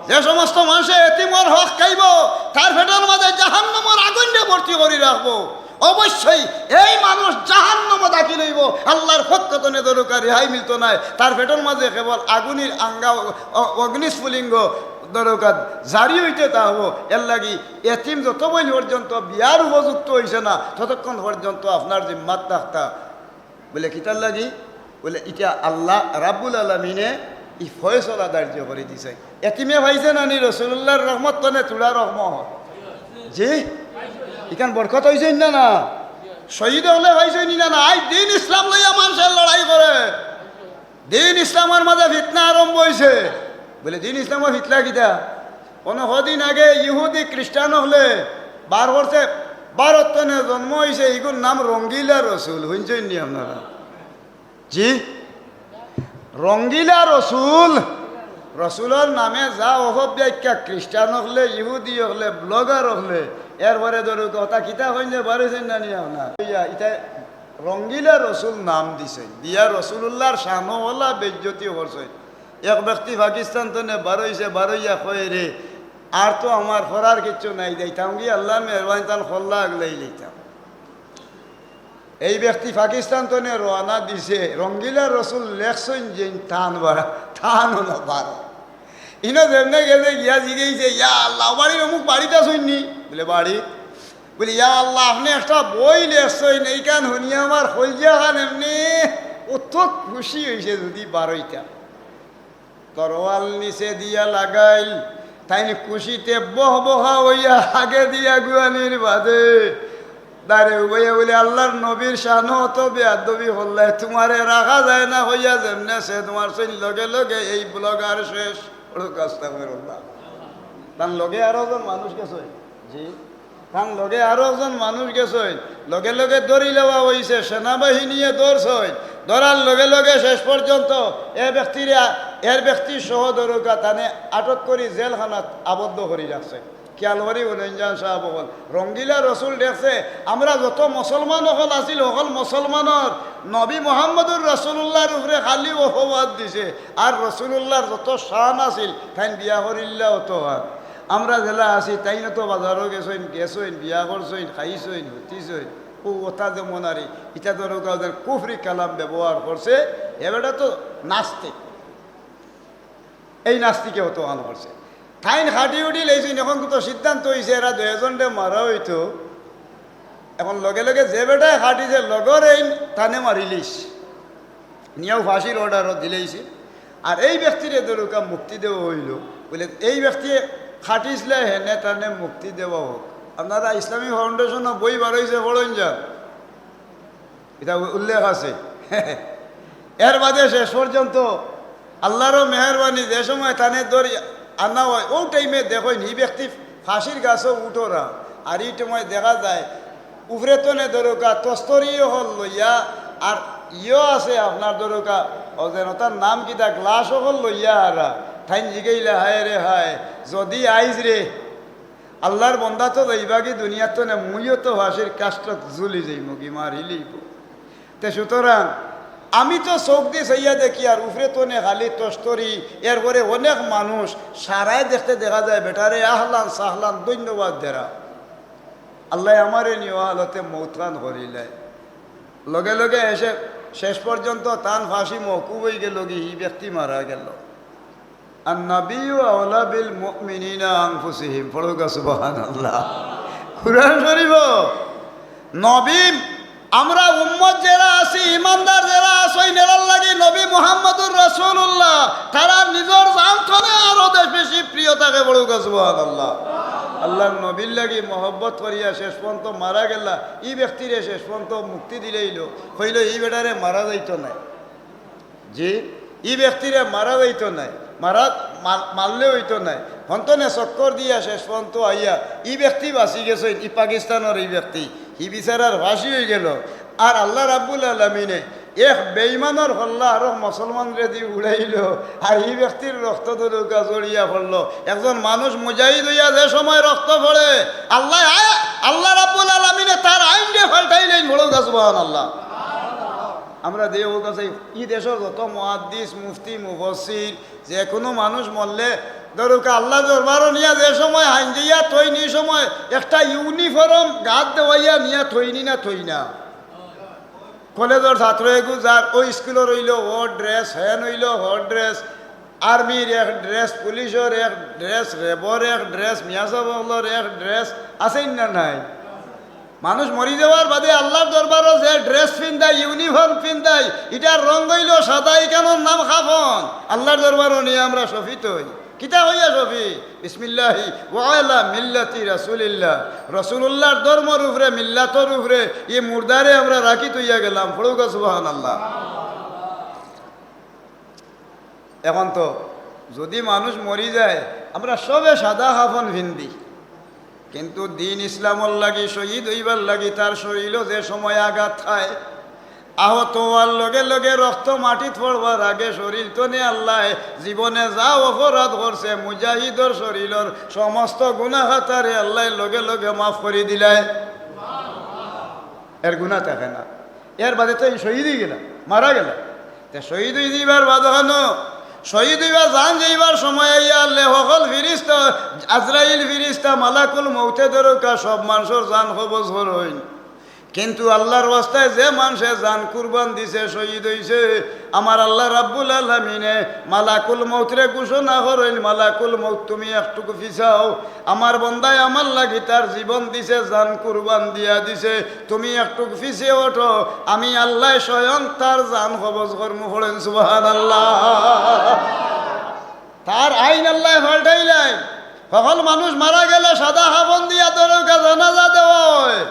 যে সমস্ত মানষে এতিমর হক খাইবো, তার পেটর মাঝে জাহান্নামর আগুইনরে ভর্তি করি রাখবো। অবশ্যই এই মানুষ জাহান্নামো দাখিল অইবো। আল্লার পক্ষ তনে দরকার রেহাই মিলতো নায়। তার পেটর মাঝে কেবল আগুনির আঙ্গা, অ-, অ-, অগ্নিস্ফুলিঙ্গ দরকার জারি অইতে থাকবো। এরলাগি এতিম যতবইন পর্যন্ত বিয়ার উপযুক্ত অইছে না, ততক্ষণ পর্যন্ত আপনার জিম্মাত থাকতা। বলে, "কিতার লাগি?" বলে, "ইটা আল্লাহ রাব্বুল আলামিনে ই ফয়সলা ধার্য করি দিছে।" এতিমে পাইছে না নি রসুলুল্লাহর রহমত তনে তুড়া রহমত? জি? ইখান বরকত অইছে না, না? শহীদ অকলে পাইছে নি না, না? আইজ দিন ইসলাম লইয়া মানষে লড়াই করে। দিন ইসলামর মাঝে ফিতনা আরম্ভ অইছে। বলে, "দিন ইসলামর ফিতনা কিতা?" অনো কদিন আগে ইহুদি খ্রিস্টান অকলে বার করছে, ভারত তনে জন্ম অইছে, ইগুর নাম রঙ্গিলা রসুল। হুনছইন নি আপনারা? জি? রঙ্গিলা রসুল। রসুলর নামে যা অপব্যাখ্যা খ্রিস্টান অকলে, ইহুদি অকলে, ব্লগার অকলে, এরপরে ধরো কথা কিতা কইন যে বারইছইন না নি আপনার? ইয়া, ইতা রঙ্গিলা রসুল নাম দিছইন, দিয়া রসুলুল্লাহর শানো অলা বেইজ্জতি করছইন। এক ব্যক্তি পাকিস্তান তনে বারইছে, বারইয়া কয়, "রে, আর তো আমার করার কিচ্ছু নাই, যাইতাম গি আল্লাহর মেহেরবানি তান কল্লা আগলাই লইতাম।" এই ব্যক্তি পাকিস্তান তনে রওয়ানা দিছে, রঙ্গিলা রসুল লেখছইন যেইন তান বারো, তান অনো বারো। ইনো যেমনে গেছে গিয়া জিগাইছে, "ইয়া আল্লাহ, বাড়ির অমুক বাড়িত আছইন নি?" বলে, "বাড়ি।" বলে, "ইয়া আল্লাহ, আপনে একটা বই লেখছইন, এইখান হুনিয়া আমার কইলজাখান এমনে অত খুশি অইছে, যুদি বারইতা।" তরোয়াল নিচে দিয়া লাগাইল, তাইন খুশিতে বহবহা অইয়া আগে দিয়া গুয়ানির বাদে দাঁড়ে উবাইয়া বলে, "আল্লাহর নবীর শানো অত বেয়াদবি করলায়, তুমারে রাখা যায় না কইয়া যেমনে সে তুমার সইন লগে লগে এই ব্লগার শেষ।" পড়ুক আস্তাগফিরুল্লাহ। তান লগে আরো একজন মানুষ গেছইন। জি, তান লগে আরো একজন মানুষ গেছইন। লগে লগে ধরি লওয়া অইছে, সেনাবাহিনীয়ে ধরছইন। ধরার লগে লগে শেষ পর্যন্ত এ ব্যক্তিরে, এর ব্যক্তি সহ ধরুকা তানে আটক করি জেলখানাত আবদ্ধ করি রাখছে। খেয়াল করি হুনইন যান সাব অকল, রঙ্গিলা রসুল দেখছে, আমরা যত মুসলমান অকল আছিল, অকল মুসলমানর নবী মুহাম্মদুর রাসূলুল্লাহর উপরে খালি অপবাদ দিছে, আর রাসূলুল্লাহর যত শান আছিল, তাইন বিয়া করিল্লা অত আর। আমরা যেলা আছি, তাইন তো বাজারো গেছইন, গেছইন, বিয়া করছইন, খাইছইন, হুতিছইন, ও ওটা যেমন আরি, ইটা ধরো কাউদের কুফরি কালাম ব্যবহার করছে, এ বেটা তো নাস্তিক। এই নাস্তিকে অত আন করছে। তাইন খাটি উঠি লেইছইন, এখন তো সিদ্ধান্ত অইছে, এরা দুইজনরে মারা অইতো। এখন লগে লগে যে বেটায় খাটিছে, লগর এইন তানে মারিলিছ। নিয়াও ফাঁসির অর্ডারও দিলেইছে। আর এই ব্যক্তিরে ধরুকা মুক্তি দেওয়া অইলো। বলে, এই ব্যক্তি খাটিছলে হেনে তানে মুক্তি দেওয়া হোক। আপনারা ইসলামী ফাউন্ডেশনও বই বারইছে, পড়ইন যান। ইটা উল্লেখ আছে। এর বাদে শেষ পর্যন্ত আল্লাহরও মেহেরবানি, যে সময় তানে ধরি আনা অয়, অউ টাইমে দেখইন, ই ব্যক্তি ফাঁসির গাছো উঠরা, আর ই সময় দেখা যায় উপরে তনে ধরুকা তস্তরি অকল লইয়া, আর ইয়ো আছে আপনার ধরুকা, ও যেন তার নাম কিতা, গ্লাস অকল লইয়া আরা। তাইন জিগাইলা, "হায় রে হায়, যদি আইজ রে আল্লাহর বন্দা তো যাইবাগি দুনিয়ার তনে, মুইও তো ফাঁসির কাষ্ঠত ঝুলি যাইমুগি, মারিলিবো।" তে সুতরাং আমি তো চউখ দি চাইয়া দেখি আর উপরে তনে খালি তস্তরি, এরপরে অনেক মানুষ সারায় দেখতে দেখা যায় বেটারে আহলান সাহলান ধন্যবাদ দেরা। আল্লায় আমারে নিও হালতে মৌতখান করিলায়। লগে লগে এসে শেষ পর্যন্ত তান ফাঁসি মওকুফ অইগেলোগি, ই ব্যক্তি মারা গেলো। আন-নাবিয়্যু আওলা বিল মুমিনিনা আনফুসিহিম। পড়ুকা সুবহানাল্লাহ। কুরআন শরীফো নবী, আমরা উম্মত যেরা আছি, ইমানদার যেরা আছইন, এরার লাগি নবী মুহাম্মদুর রাসূলুল্লাহ, তারার নিজর জান থনে আরো বেশি প্রিয় থাকে। পড়ুকা সুবহানাল্লাহ। আল্লাহর নবীর লাগি মহব্বত করিয়া শেষ পর্যন্ত মারা গেলা, ই ব্যক্তিরে শেষ পর্যন্ত মুক্তি দিলাইলো, কইলো, "ই বেটারে মারা যাইতো নায়।" জি, ই ব্যক্তিরে মারা যাইতো নায়, মারা, মার-, মারলে অইতো নায়। হন্তনে চক্কর দিয়া শেষ পর্যন্ত আইয়া ই ব্যক্তি বাঁচি গেছইন, ই পাকিস্তানর ই ব্যক্তি, ই বিচারার ফাঁসি অইগেলো। আর আল্লাহ রাব্বুল আলামিনে এক বেঈমানর কল্লা আরো মুসলমানরে দি উড়াইলো, আর ই ব্যক্তির রক্ত ধরুকা ঝরিয়া পড়লো। একজন মানুষ মুজাহিদ অইয়া যে সময় রক্ত পড়ে, আল্লাহ, আল্লাহ রাব্বুল আলামিনে তার আইনরে পাল্টাইলাইন। পড়ুকা সুবহানাল্লাহ। আমরা দেও কাছে ই দেশর যত মুহাদ্দিস, মুফতি, মুফাসসির, যে কুনু মানুষ মরলে, ধরুকা আল্লাহর দরবারো নিয়া যে সময় হাইঞ্জিয়া থইন, ই সময় একটা ইউনিফর্ম গাত দেওয়াইয়া নিয়া থইন নি না থইন না? কলেজর ছাত্র এগু যার, অউ স্কুলর অইলো অউ ড্রেস, হেন অইলো হউ ড্রেস, আর্মির এক ড্রেস, পুলিশর এক ড্রেস, র্যাবর এক ড্রেস, মিয়াসাব অকলর এক ড্রেস, আছে নি না নাই? মানুষ মরি যাওয়ার বাদে আল্লাহর দরবারো যে ড্রেস ফিন্দাই, ইউনিফর্ম ফিন্দাই, ইটার রং অইলো সাদা, ইখানর নাম কাফন। আল্লাহর দরবারো নিয়া আমরা শফিত অই। কিতা কইয়া শফিত? বিসমিল্লাহি ওয়া আলা মিল্লাতি রাসূলিল্লাহ। রাসূলুল্লাহর ধর্মর উপরে, মিল্লাতর উপরে ই মুর্দারে আমরা রাখি থইয়া গেলাম। পড়ুকা সুবহানাল্লাহ। এখন তো যদি মানুষ মরি যায়, আমরা সবে সাদা কাফন ফিন্দি, কিন্তু দ্বীন ইসলামর লাগি শহীদ অইবার লাগি তার শরীলো যে সময় আঘাত খায়, আহত অওয়ার লগে লগে রক্ত মাটিত পড়বার আগে শরীল তনে আল্লায় জীবনে যা অপরাধ করছে, মুজাহিদর শরীলর সমস্ত গুনা খাতারে আল্লায় লগে লগে মাফ করি দিলায়। এর গুনা থাকে না। এর বাদে তো ই শহীদ অইগেলা, মারা গেলা। তে শহীদ অই যাইবার বাদে অখানো, শহীদ অইবার জান যাইবার সময় আইয়া আল্লায় হকল ফিরিস্তা, আজরাইল ফিরিস্তা, মালাকুল মউতে ধরুকা সব মানষর জান কবজ করইন। কিন্তু আল্লাহর ওয়াস্তায় যে মানষে জান কুরবান দিছে, শহীদ অইছে, আমার আল্লাহ রাব্বুল আলামিনে মালাকুল মউতরে ঘোষণা করইন, "মালাকুল মউত, তুমি একটুকু পিছাও, আমার বন্দায় আমার লাগি তার জীবন দিছে, জান কুরবান দিয়া দিছে, তুমি একটুকু পিছে ওঠো, আমি আল্লায় স্বয়ং তার জান কবজ করমু।" পড়েন সুবহানাল্লাহ। তার আইন আল্লায় পাল্টাইলাইন। হকল মানুষ মারা গেলে সাদা কাফন দিয়া ধরুকা জানাজা দেওয়া অয়।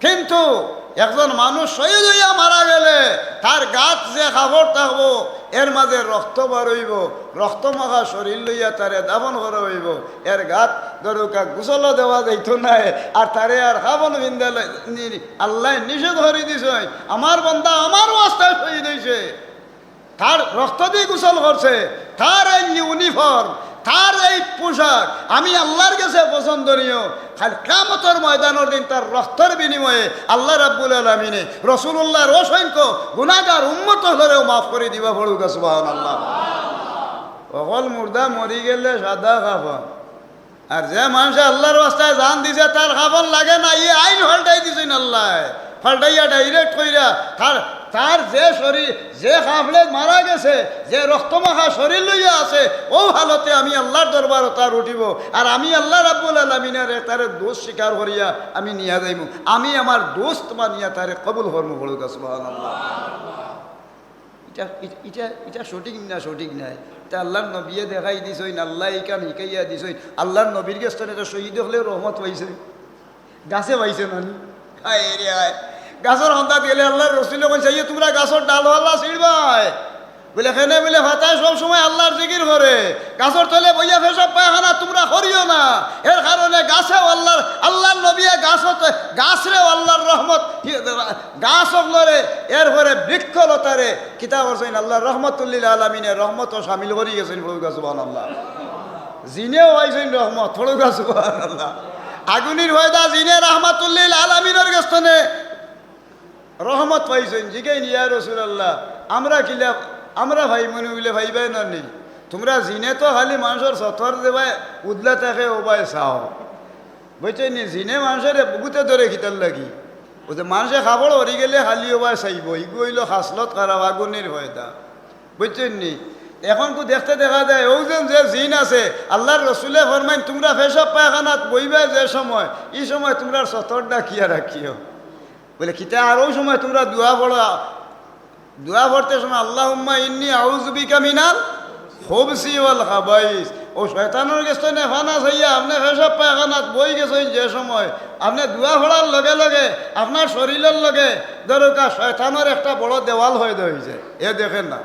কিন্তু একজন মানুষ শহীদ অইয়া মারা গেলে তার গাত যে কাপড় থাকবো, এর মাঝে রক্ত বার অইবো, রক্ত মাখা শরীর লইয়া তারে দাফন করা অইবো। এর গাত ধরুকা গোসলও দেওয়া যাইতো নায়, আর তারে আর কাফন পিন্দানি আল্লায় নিষেধ করি দিছইন। আমার বান্দা আমার ওয়াস্তে শহীদ অইছে, তার রক্ত দি গোসল করছে, তার এই ইউনিফর্ম, তার এই পোশাক আমি আল্লার গেছে পছন্দনীয়। কাইল কিয়ামতর ময়দানর দিন তার রক্তর বিনিময়ে আল্লা রাব্বুল আলামিনে রাসুলুল্লাহর অসংখ্য গুনাগার উম্মত অকলরেও মাফ করি দিবা। পড়ুকা সুবহানাল্লাহ। অকল মুর্দা মরি গেলে সাদা কাফন, আর যে মানষে আল্লার ওয়াস্তে জান দিছে, তার কাফন লাগে না, ই আইন পাল্টাই দিছইন আল্লায়। পাল্টাইয়া direct কইরা তার, তার যে শরীর, যে কাফনে মারা গেছে, যে রক্তমাখা শরীর লইয়া আছে, অউ হালতে আমি আল্লার দরবারো তার উঠিবো। আর আমি আল্লা রাব্বুল আলামিনে তারে দোস্ত স্বীকার করিয়া আমি নিয়া যাইমু। আমি আমার দোস্ত মানিয়া তারে কবুল করমু। পড়ুকা সুবহানাল্লাহ। ইটা, ইটা, ইটা, ইটা সঠিক না, সঠিক নায়। ইটা আল্লার নবিয়ে দেখাই দিছইন, আল্লায় ইখান হিকাইয়া দিছইন। আল্লার নবীর গেছ থনে ইটা শহীদ অকলেও রহমত পাইছে, গাছে পাইছে না নি? হায় রে হায়। গাছর কান্দাত গেলে আল্লার রসুলে কইন, "চাইও তুমরা গাছর ডালপালা ছিঁড়বায়।" বুলে, "কেনে?" বুলে, "পাতায় সব সময় আল্লার জিকির করে, গাছর তলে বইয়া পেশাব পায়খানা তুমরা করিও না।" এর কারণে গাছেও আল্লার, আল্লার নবিয়ে গাছত, গাছরেও আল্লার রহমত গাছ অকলরে, এরপরে বৃক্ষলতারে কিতা করছইন? আল্লার রহমাতুল্লিল আলামিনে রহমতো শামিল করি গেছইন। পড়ুকা সুবহানাল্লাহ। জিনেও পাইছইন রহমত। পড়ুকা সুবহানাল্লাহ। আগুনির পয়দা জিনে রহমাতুল্লিল আলামিনর গেছ থনে রহমত পাইছইন। জিগাইন, "ইয়া রাসুলাল্লাহ, আমরা কিলা, আমরা পাইমু নি?" বুলে, "পাইবায় না নি? তুমরা জিনে তো খালি মানষর সতর যেবায় উদলা থাকে অউবায় চাও।" বুঝছইন নি? জিনে মানষরে বুকুতে ধরে কিতার লাগি? অউ যে মানষে কাপড় হরি গেলে খালি অউবায় চাইবো, ইগু অইলো খাসলত খারাপ, আগুনির পয়দা। বুঝছইন নি? অখন কু দেখতে দেখা যায়, অউ যেন যে জিন আছে, আল্লার রসুলে ফরমাইন, "তুমরা পেশাব পায়খানাত বইবায় যে সময়, ই সময় তুমরার সতর ঢাকিয়া রাখিও।" বুলে, "কিতা?" "আর অউ সময় তুমরা দোয়া পড়ো, দোয়া পড়তে সময়, আল্লাহুম্মা ইন্নী আউযু বিকা মিনাল খুবসি ওয়াল খাবাইস।" অউ শয়তানর গেছ থনে পানা চাইয়া আপনে পেশাব পায়খানাত বই গেছইন যে সময়, আপনে দোয়া পড়ার লগে লগে আপনার শরীলর লগে ধরুকা শয়তানর একটা বড় দেওয়াল হয়ে দেওয়া অইছে। এ দেখেন না,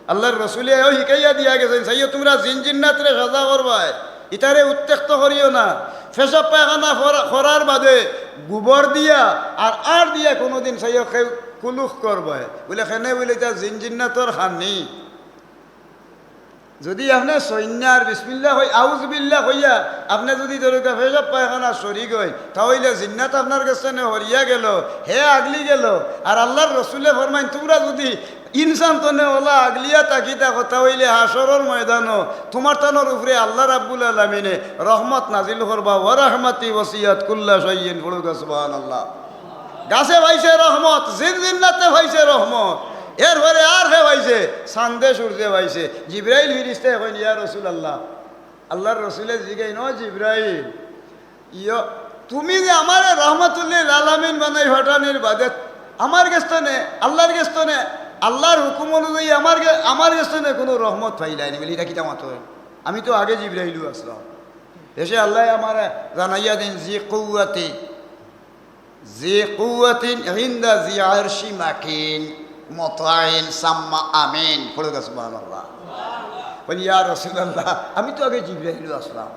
আল্লার রসুলে অউ হিকাইয়া দিয়া গেছইন, "চাইও তুমরা জিন জিন্নাতরে সাজা করবায়, ইতারে উত্তেক্ত করিও না। পেশাব পায়খানা করা-, করার বাদে গোবর দিয়া আর আড় দিয়া কুনুদিন চাইও কেউ কুলুখ করবায়।" বুলে, "কেনে?" বুলে, "ইতা জিন জিন্নাতর খানি।" যুদি আপনে সইন্যার বিসমিল্লাহ কই, আউযুবিল্লাহ কইয়া আপনে যুদি ধরুকা পেশাব পায়খানা শরিক অইন, তা অইলে জিন্নাত আপনার গেছ থনে হরিয়া গেলো, হে আগলি গেলো। আর আল্লার রসুলে ফরমাইন, তুমরা যুদি ইনসান থনে অলা আগলিয়া থাকি থাকো, তা অইলে হাশরর ময়দানো তুমার তানর উপরে আল্লা রাব্বুল আলামিনে রহমত নাজিল করবা। "ওয়া রাহমাতি ওয়াসিআত কুল্লা শাইইন।" পড়ুকা সুবহানাল্লাহ। গাছে পাইছে রহমত, জিন জিন্নাতে পাইছে রহমত, এরপরে আর হে পাইছে? চান্দে সূর্যে পাইছে। জিব্রাইল ফিরিস্তায় কইন, "ইয়া রাসুলাল্লাহ।" আল্লার রসুলে জিগাইন, "ও জিব্রাইল, ইয়, তুমি যে আমারে রহমাতুল্লিল আলামিন বানাই পাঠানির বাদে আমার গেছ থনে, আল্লার গেছ থনে, আল্লার হুকুম অনুযায়ী আমার গে-, আমার গেছ থনে কুনু রহমত পাইলায় নি?" বুলে, "ইতা কিতা মাতো? আমি তো আগে জিব্রাইলউ আছলাম।" শেষে আল্লায় আমারে জানাইয়া দিন, "জি কুওয়াতি, জি কুওয়াতিন ইনদা জি আরশি মাকিন, মুতাইন সাম্মা আমিন।" পড়ুকা সুবহানাল্লাহ। কইন, "ইয়া রাসুলাল্লাহ, আমি তো আগে জিব্রাইলউ আছলাম।"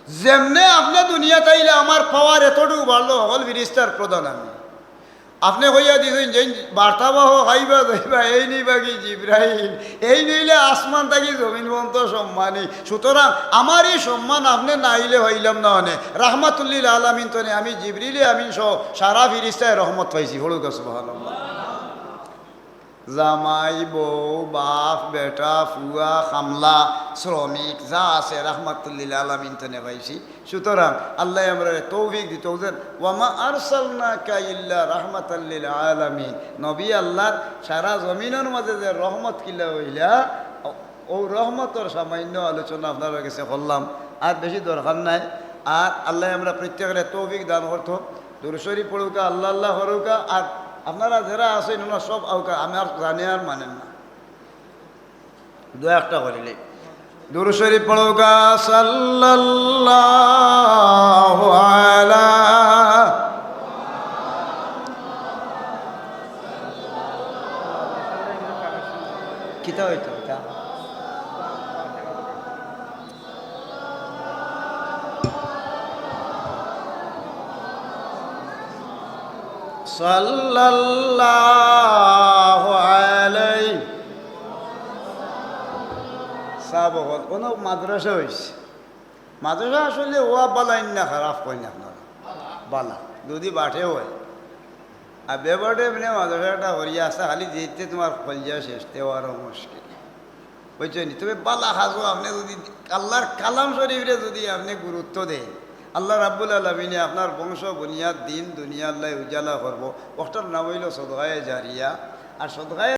যেমনে আপনে দুনিয়াত আইলা আমার পাওয়ার এতটুকু বাড়লো, হকল ফিরিস্তার প্রধান আমি। আপনে কইয়া দিছইন যেইন বার্তাবাহক আইবা যাইবা, এইন অইবা গি জিব্রাইল, এইন অইলে আসমান থাকি জমিন পর্যন্ত সম্মানী। সুতরাং আমার ই সম্মান আপনে না আইলে পাইলাম না অনে। রাহমাতুল্লিল আলামিন থনে আমি জিব্রিলে আমিন সহ সারা ফিরিস্তায় রহমত পাইছি। পড়ুকা সুবহানাল্লাহ। জামাই, বউ, বাপ, বেটা, ফুয়া, কামলা, শ্রমিক যা আছে রাহমাতুল্লিল আলামিন থনে পাইছি। সুতরাং আল্লায় আমরারে তৌফিক দিতা, বুঝছইন? "ওয়া মা আরসালনাকা ইল্লা রাহমাতাল লিল আলামিন।" নবী আল্লার সারা জমিনর মাঝে যে রহমত কিলা অইলা, অউ রহমতর সামান্য আলোচনা আপনারার গেছে করলাম, আর বেশি দরকার নাই। আর আল্লায় আমরা প্রত্যেকরে তৌফিক দান করতা। দুরুদ শরিফ পড়ুকা, আল্লাহ আল্লাহ করুকা, আর আপনারা যেরা আছইন, ওনারা সব আউকা, আমি আর জানি আর মানেন না। দোয়া একটা করিলে। দুরুদ শরিফ পড়ুকা, সাল্লাল্লাহু আলা। কিতা অইতো ইটা? সাল্লাল্লাহু আলাইহি। সাব অকল, কুনু মাদ্রাসা অইছে? মাদ্রাসা আসলে অওয়া বালা নি না খারাপ কইন আপনারা? বালা, যুদি বাটে অয়। আর বেবাটে এমনে মাদ্রাসা একটা করিয়া আছে, খালি যেতে তুমার কলজা শেষ, তেও আরো মুশকিল। বুঝছইন নি? তবে বালা কাজো আপনে যুদি আল্লার কালাম শরিফরে যুদি আপনে গুরুত্ব দেইন, আল্লা রাব্বুল আলামিনে আপনার বংশ বুনিয়াদ দিন দুনিয়া আল্লায় উজালা করবো। অকটার নাম অইলো সদকায়ে জারিয়া। আর সদকায়ে